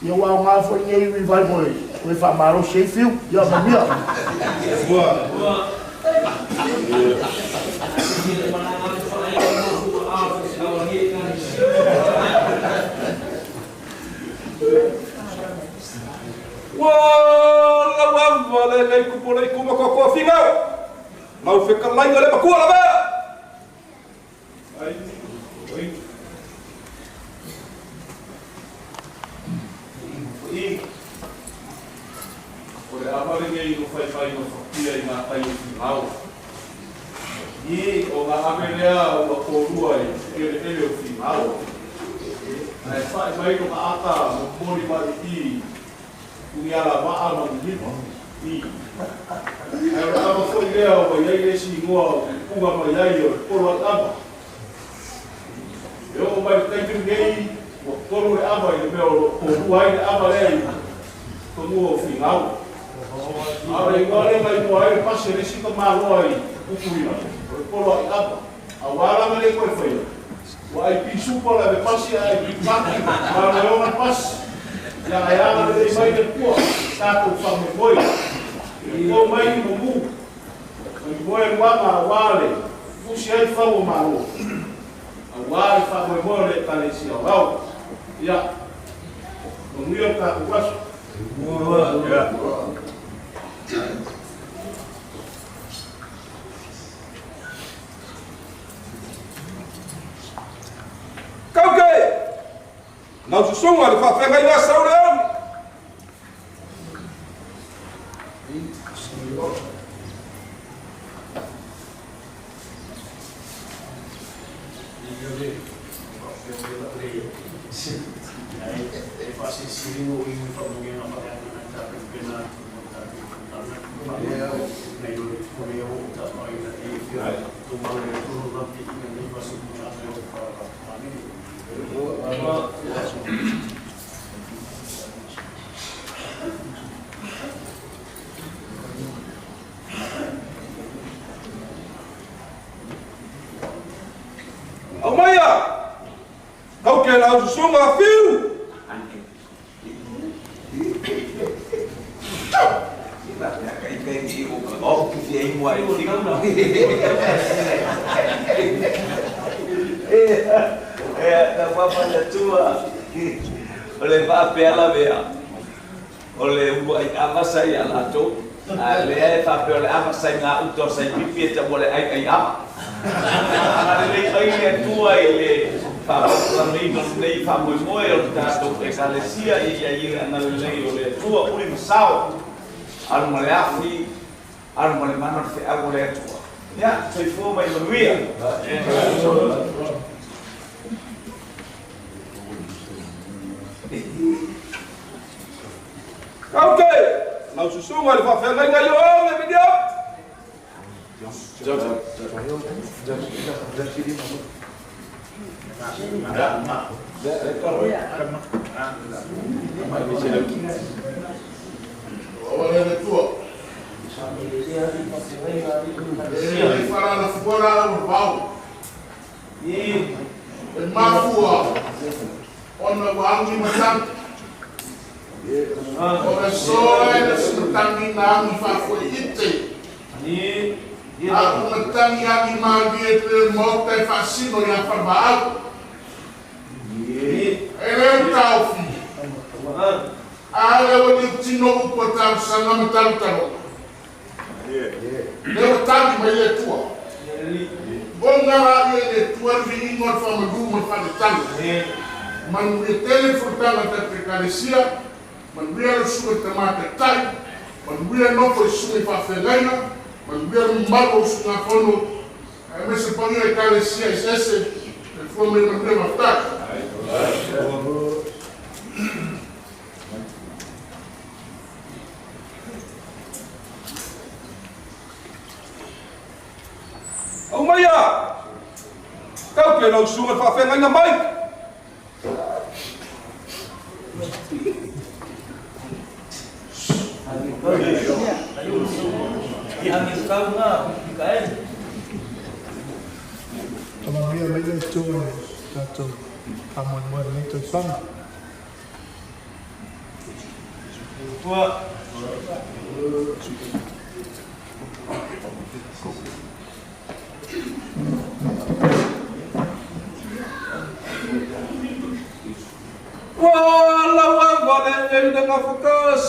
Ia ua aoga foi lenei revival e toe faamalosi ai Fiu. Ia manuia. Ua lau ava le lei kupu lei kuma koa fingau. Lau fekalaiga le makua lavea. O le ava lenei o faifai ma fatia i ngā tai o Fingao. I o ngā ave lea ua kōrua i eleele o Fingao. Ae whae mai no ngā ata momoli mai i Uniala waa ma lima. I. Ae o le ava foi lea ua i ai le isi igoa o puga mai ai o le polo ai ava. E oo mai le taimi lenei ua tolu le ava i le mea o lo o kōrua ai le ava lea i fanua o Finao. A o le igoa lea na igoa ai le pasi a le isi tamaloa i Tutuila, o le polo ai ava. Aua lava le toe faia, ua ai pisupa o le ave pasi ae ai pipaki, ma le ona pasi. Ia ae agalelei mai le Atua i tatou faamoemoe. E po mai i mumu, mai moe luaga aua le fusi ai fau o Malo, aua le faamoemoe o le Ekalesia o Ao. Ia, manuia le tatou aso. Kauke, lau susuga le faafeagaiga Sauleauli. susuga Fiu. O le faapea lavea, o le uluai ava sa ia latou, a o lea e faapea o le ava sa i gauta o Saipipi e taua o le aiai ava. Agalelei mai le Atua i le faapalapalamaina o lenei faamoemoe o le tatou Ekalesia, ia i ai le agalelei o le Atua, uli ma sao, alu ma le afi, alu ma le mana o le feau o le Atua. Ia, soifua ma ia manuia. Kaute, lau susuga i le faafeagaiga i Ioane Miliamu. E mafua ona ua agi matagi. O le soa e le simatagi na agi faafuaiite. A o matagi agi malie pe maota e faasino ia Falevaau. E le o taofi. A le ua liutino upu o talosaga ma talotaloga. Lea ua tali mai le Atua. Ona laia i le Atua le viiga o le faamalu ma le faaletala. Manuia tele le fonotaga a le tatou Ekalesia, manuia lau susuga i le Tama Taitai, manuia le nofo i susuga i faafeagaiga, manuia le mamalu o usugafono, aemaise le paia o Ekalesia eseese. Soifua ma ia manuia. Faafetai. Aumaia! Tau ke lau susuga i le faafeagaiga mai! Tamanuia mai le Atua i le tatou faamoemoe i lenei tausaga. Ua laua vale nei le gafakas.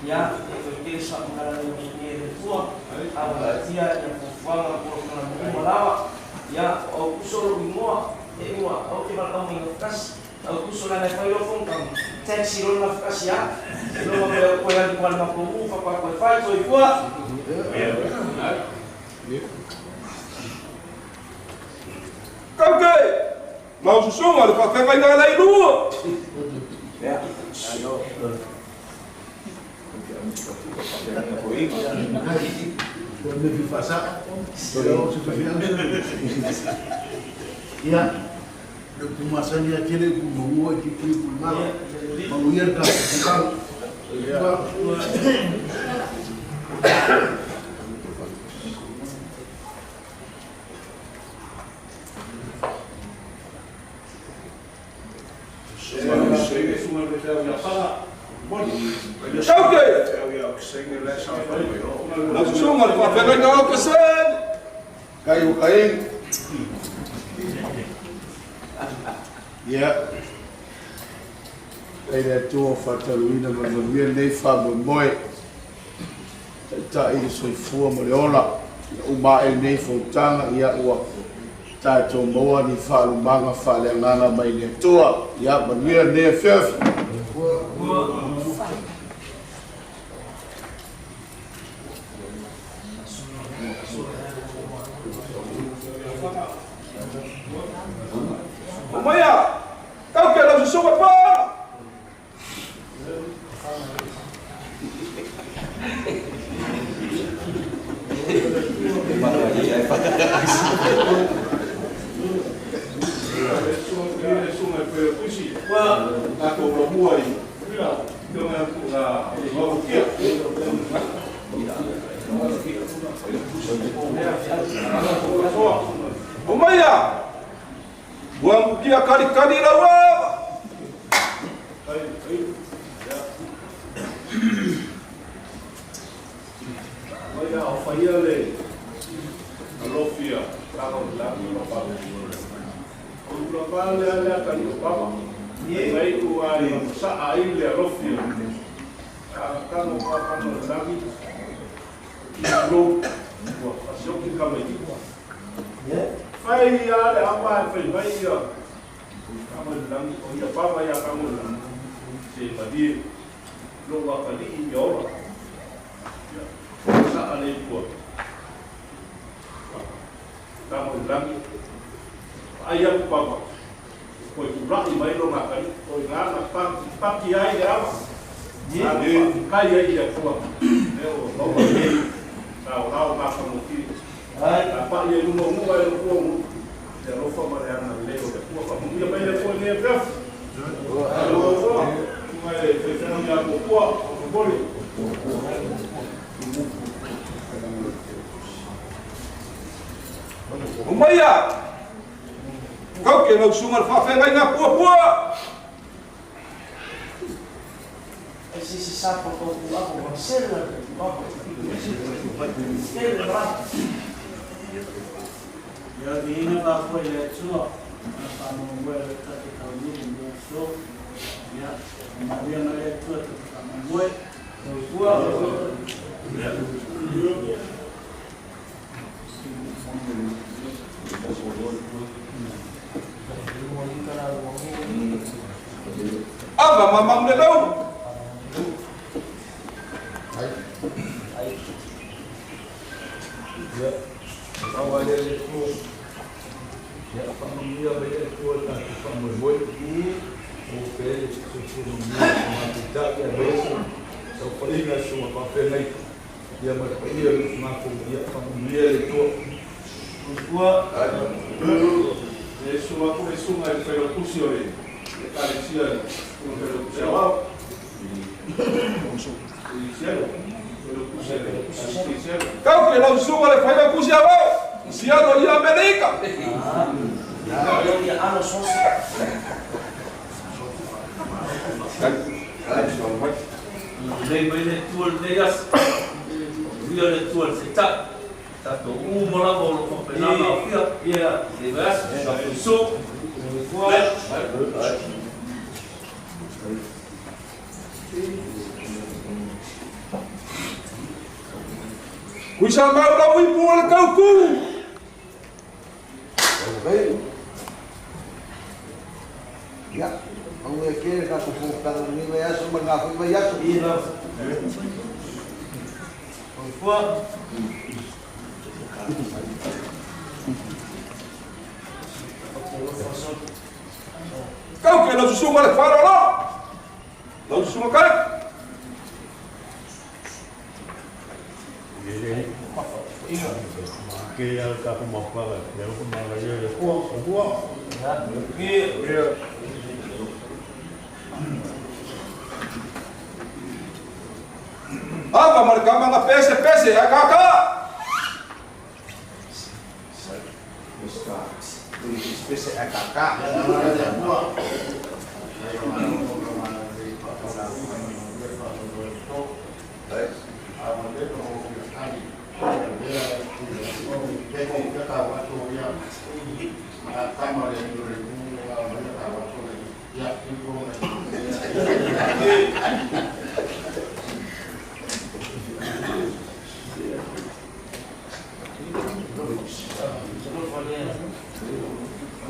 Ia, e toe tele sa faamatalaga i le Atua, a ua taatia ia fuafuaga ma polokalame uma lava. Ia, o Aukuso lou igoa, e ua au te valaau mai Gafakasi. Aukuso leaga e fai loa fonotaga, taxi loa le Gafakasi a. Iloga koe au koe alu ma le matou u faatoa toe fai, soifua. Kaute, lau susuga le faafeagaiga a Lailua. Ia, le upu masani lava tele upu maua i tipi upu i mala. Manuia le tatou fonotaga. Kaute, lau susuga le faafeagaiga o Keseni. Kai o Kaeni. Ia, kai le Atua o faataluina ma le manuia lenei faamoemoe, taitai le soifua ma le ola, ia uma ae lenei fonotaga, ia ua tatou maua ni faalumaga faaleagaga mai le Atua. Ia manuia lenei afiafi. Aumaia, tau ke lau susuga Paga. Omaia! Uamukia kalikali lau ava! Maia o faia le alofia taga o lagi ma pa. O ula pa le ale a kali o papa. Mai u ai sa ai le alofia. A kano pa kano lagi. I lo ua fasioki ka mai. Fai ia le apa e fai mai ia. Kamo lagi o ia papa ia kamo lagi. Se madie lo wa kali i ora. Sa ale pua. Kamo lagi. Ai aku papa. Koi rai mai lo ngakali. Koi ngana paki paki ai le apa. Kai ai ia pua. Leo lo ni. Sa o ma ka mo ki. Ai pa ia lu mo mo ai lo pua mo. Le ro fa ma le ana le o le pua fa mo ia mai le pua ni e pef. Lo lo. Mai le fe fe ia mo pua o boli. Omaia! Kau ke lau sunga le whawhengai ngā pua pua! E si si sa po ko ku ako wa sela ko. Sela ba. Ia viina va foi le tua. Na fa mo mo le ta te tau ni mo so. Ia Maria ma le tua te ta mo. Ua. Ava mamang le lau! Ia, awa le le tua. Ia, whangamia me le tua tātou whamoemoe. O pe le soifua ma te tāki a meso. Sau whainga sunga whawhengai. Ia ma te paia le ngākou. Ia, whangamia le tua. Ua. E sunga ko e sunga e whailo kusi o le kalesia e sunga whailo kusi a wau. Kau ke lau sunga le whailo kusi a wau! Siano i Amerika! Ia ano sosi. Lei mai le tua le nei as. Ia le tua le se ta. Tato u mo lava o lo whapena o fia. Ia. Le vai as. Sa fuso. Kuisa mau lau ipu o le kauku! Ia, au e ke ka ko fōkanga ni vai aso ma ngā fui vai aso. Ia. Ua. Kau ke lau susunga le wharoro! Lau susunga kai! Ke ia ka ko mapara, ia ko mara ia le kua, kua. Ia. Ava ma le kamanga pese pese a kaka! Pese a kaka.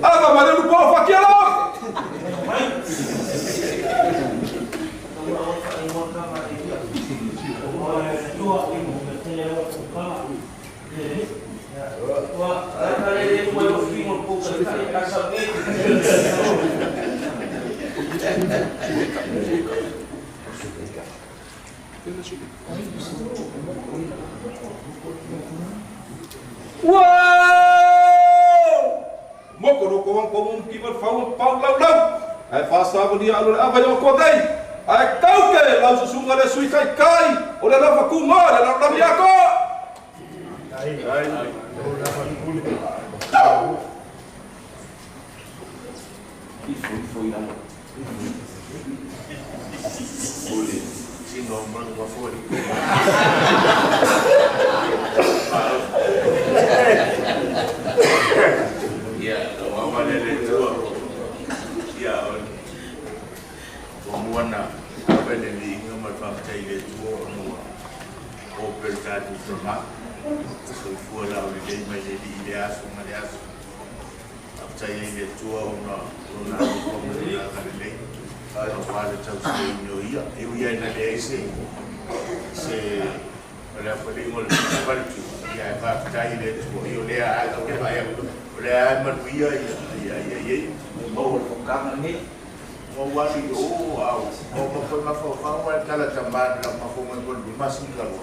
Ava ma le lupo o whakia lau! Ua! Moko ro ko wang ko mum ki wal fau pau lau lau. Ai fa sa wa lia alo le ava yo ko dei. Ai kau ke lau susunga le sui kai kai. O le lava ku ma le lau lau ko. Ai ai. Ifo ifo ila. Ole sino manu wa fori. Ia, o awa le le tua. Ia, o muana, awe le li inga ma whakatei le tua o mua. O pere tātou tama. Soifua lau le lei mai le li i le aso ma le aso. Whakatei ai le tua o na o na o na le lei. O wale tau se ino ia. E ui ai na le ai se se o le afali ngo le pita ia e whakatei le tua. I o lea ai o lea ai o lea ai manuia ia ia ia ia. Mo le fokanga ni. Mo wali o au. O ma ma fa fa wa tala tamban la ma fo ma ko ma singa lo.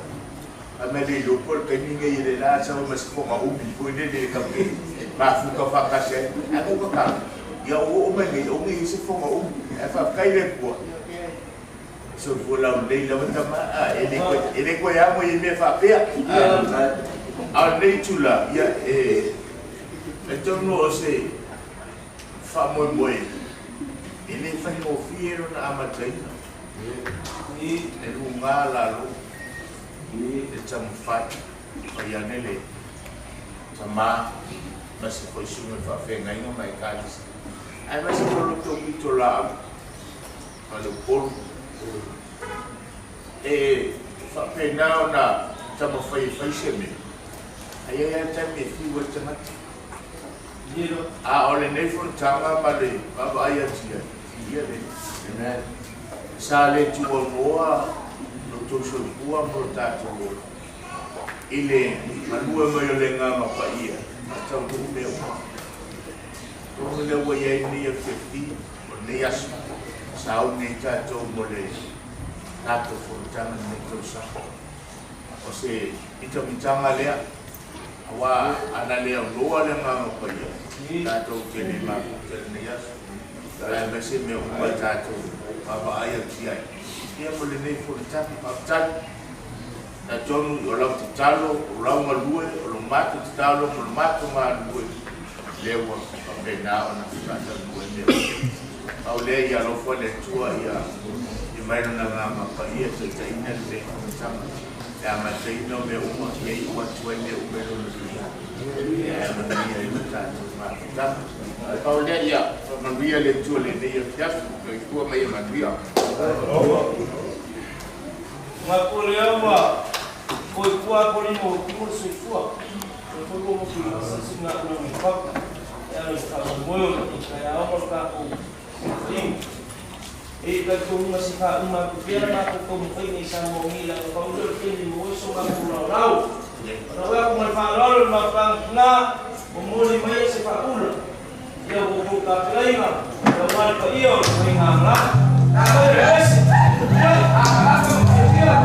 A me le lo pol ke ni ngai le la sa ma se fo ma ubi fo le le ka ke. Ma fu ka fa ka se. A ko ka. Ia o o me ngai o ngai se fo ma ubi. E fa kai le po. So fo la le la ta ma a e le ko ya mo i me fa pe. A le tula ia e e tono o se fa mo mo e le fa mo fiero na amataina. E lunga la lo e tamfai fa ia nele tama ma se foi sume fa fenga inga mai kalis. Ai ma se polo to pito la ma le polo e fa pena ona tamfai fai se me. Ai ai ta me fi wa tangata. A o le nei fonotaga ma le vaavaai atu ai ia le sa le tuamoa lo tou soifua ma lo tatou ola i le malua mai o le gama paia a taunuu mea uma tonu lea ua iai nei afiafi o lenei aso sa au nei tatou mo le tatou fonotaga lenei tausaga o se mitamitaga lea aua ana le auloa le agaga paia tatou te le mafuta lenei aso la mai se mea uma tatou vaavaai atu ai ia mo lenei fonotaga faafetai tatonu o lau tatalo o lau galue o lo matou tatalo mo lo matou galue lea ua faapena ona faatalue mea au lea ia alofa le Atua ia i mai lona agaga paia taitaiina lenei fonotaga e amataina o mea uma ia iu atu ai mea uma e lona viia e amanuia ai ma tatou mafutaga. Pau lea ia faamanuia le Atua lenei afiafi soifua ma ia manuia. Ngā le aua, koi kua kori mo tu le soifua. Ko ko mo ki sisi ngā kura me papa. E alo i ka moyo i ka ia o ka ko. E ka ko ma si ka uma ku pera ma ko ko mo ni sa mo ngi la ko lo ke ni mo so ma ku lau lau. Ona wa ko ma fa lau ma fa na mo mo ni mai se fa ula. Ia wo ko ka pleinga. Ia wa ko io ko nga la. Ka ko res. Ia a a ko ia.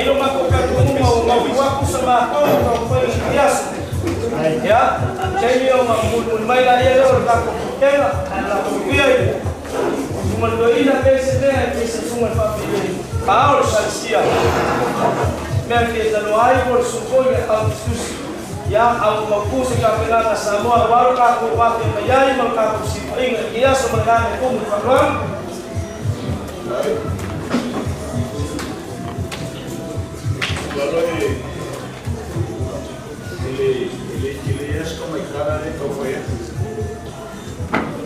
E ilo makou talitonuga ua mautu aku sa matou taumafaiga i lenei aso. Ia, taimi o mulimuli mai laia lea o le tatou Fonotaga, o latou uia i le Susuga i le Toeaina pei se mea e pei se Susuga i le Faafeagaiga Paao o le Ekalesia. Mea e fia tanoa ai po o le susu foi i le aau tusitusi. Ia, a ua mautu se tapenaga a Samoa aua lo tatou afea mai ai ma lo tatou siuaiga i lenei aso ma le agaga e tumu i le faaaloalo. Lalo e le le tele ia se tamaitala lea e tau fai atu.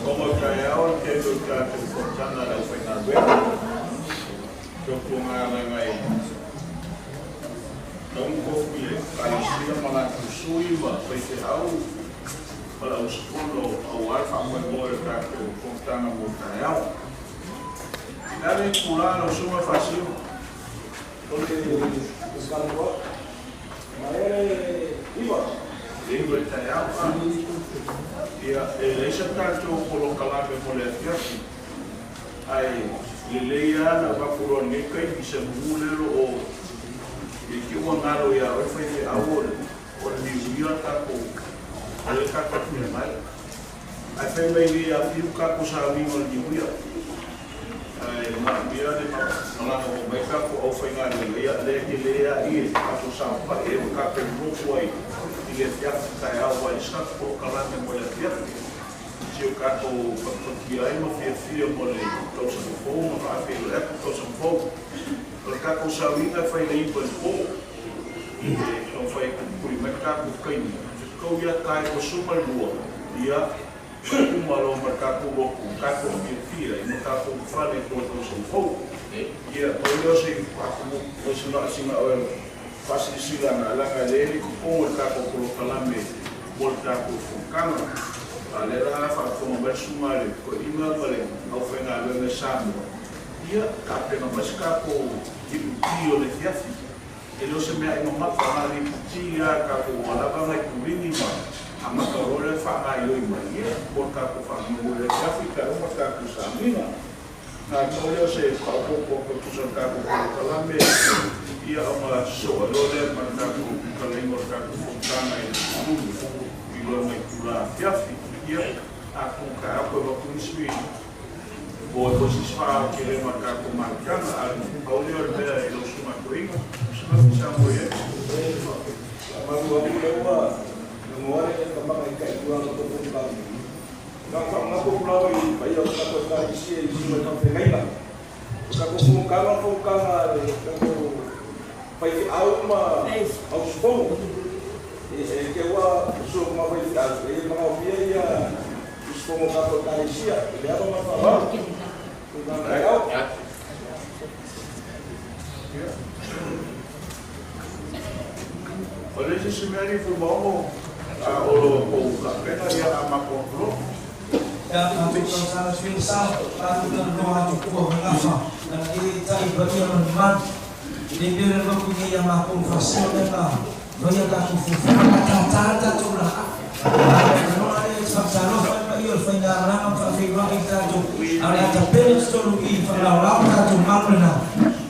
Ona o taeao le tele o tatou fonotaga a le aufaigaluega. Tautuana leaga e tatau ona tofu i Ekalesia ma latou sui ma faifeau ma le auusufono aua le faamoemoe o le tatou fonotaga mo taeao. O le a le itula lau Susuga Faasio? O le Peseta ma e 9. 9 i le taeao. Ia, e leai se tatou polokalame mo le afiafi, ae lelei lava le avatu loa i lenei taimi se mumu lea o lo o i te i ua galo ia oe le faifeau o le o le niuia le tatou o lea tatou feagai. Ae fai mai nei ia fiu tatou sauniga o le niuia. Ae manaomia le malaga oo mai tatou aufaigaluega, ia lea e tele lava i e tatou saofai ai ma tatou nofo ai i le afiafi taeao aua e leai se tatou polokalame mo le afiafi. Si o tatou fatifati ai ma fiafia mo le tausaga fou ma faafeiloai atu le tausaga fou. O le tatou sauniga e fai le 9 i le po e taumafai e puipui mai le tatou taimi, fetau ia tae 22, ia uma loa ma le tatou lotu, tatou fiafia i ma tatou fale i le tausaga fou. Ia, pau lea o se sina faasilasilaga, leaga e leai le totogi o le tatou polokalame mo le tatou fonotaga. A o lea la a faafofoga mai le susuga a le toeaina ma le aufaigaluega i Samoa, ia, tapena mai se tatou iputi o le afiafi. E le o se meaai mamafa, na o le iputi lava a tatou ua lava nai pulini ma amata loa lea faagaoioi mai, ia, mo le tatou faamoemoe i le afiafi pe a uma le tatou sauniga. Na pau lea o se faaopoopo atu e tusa o le tatou polokalame, ia ona sosoo ai loa lea ma le tatou talaiga o le tatou fonotaga i le sefulu i lona itula afiafi. Ia, atonu taeao toe avatu nisi o ai foi se isi faaotelema o le tatou mafutaga, ae pau lea o le mea i lau susuga toeaina, susuga Fisago i ai. Faamalu atu lea ua logoa le tamaga i taituaga o Fonotaga. Na faamanatu atu lava i paia o le tatou Ekalesia i susuga i faafeagaiga. O tatou fonotaga o fonotaga a le tatou faifeau ma auusufono. E te ua usu ma faifeau, e le manaomia ia usufono o tatou Ekalesia i le ava ma le faaaloalo. Tulaga taeao. O le isi mea alii Fuimaono, a o lo tou tapena ia a matou atu loa. Ia, matou tausaga sui sa, tatou talanoa atu tua ma gafa, lana e tai paia ma le mamalu. E le mea le lotu nei ia matou faasino lea na faia tatou fuafuaga, a tata le tatou laau. A o le avanoa lea e te faatalofa ai paia o le faigamalaga ma faafeiloai i tatou, a o le a tapena totonu i i faalaolao le tatou malu lena.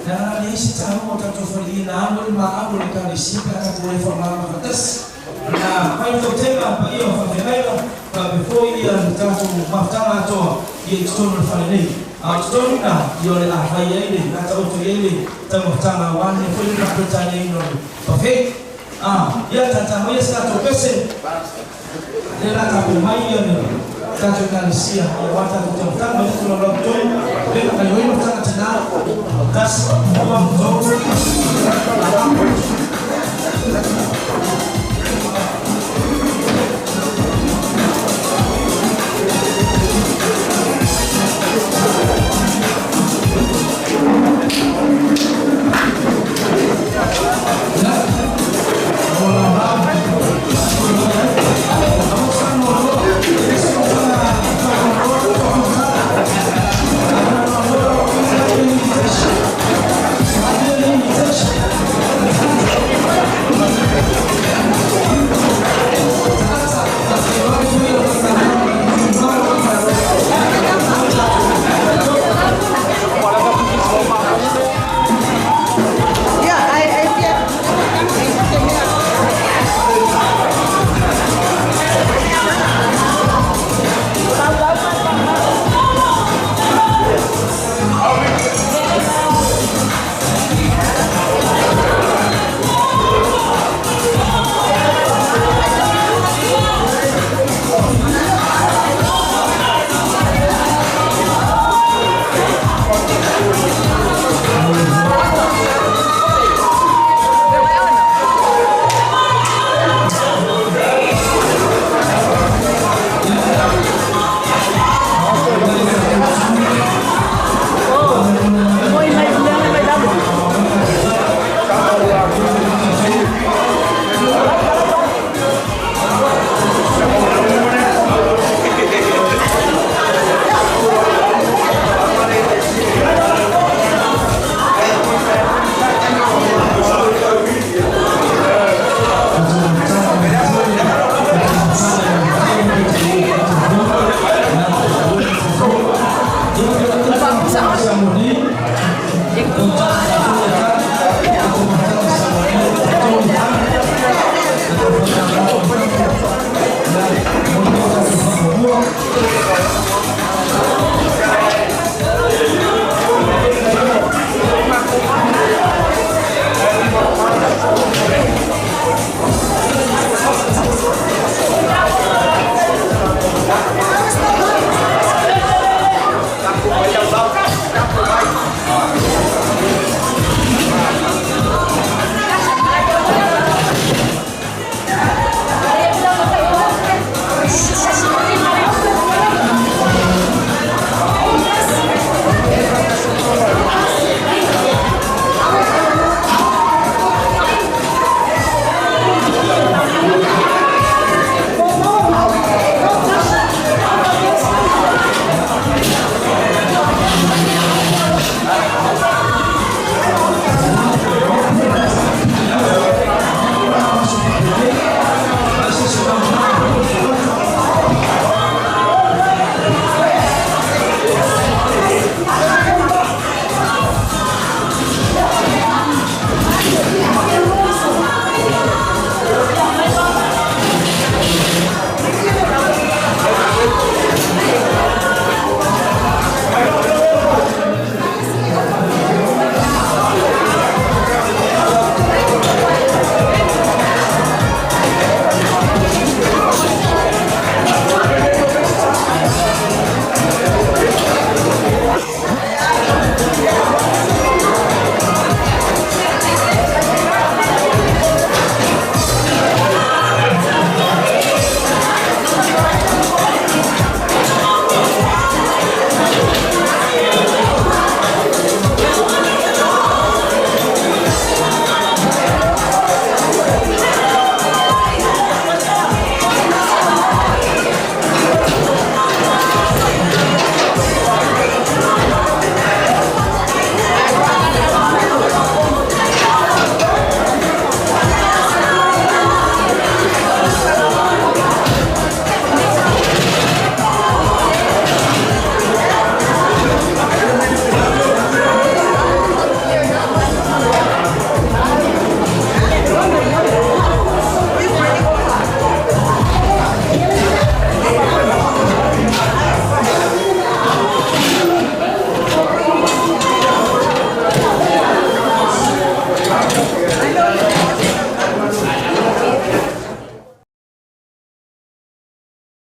Leaga na leai se taua o tatou faleie na alu ai le maau o le Ekalesia pe a tatou le faamalamalama faatasi. Na fai le tautega paia o faafeagaiga faapea foi ia le tatou mafutaga atoa ia i totonu o le fale nei. A o totonu ina ia o le a fai ai le a taoto i ai le taumafataga aua lenei foi le faapetaniaina o le buffet. A ia tata maia se tatou pese lea la tatou mai ia le tatou Ekalesia ia aua le tatou taumafataga mai tatou laulau totonu lea na kaioi mafutaga tina tasi, lua, tolu.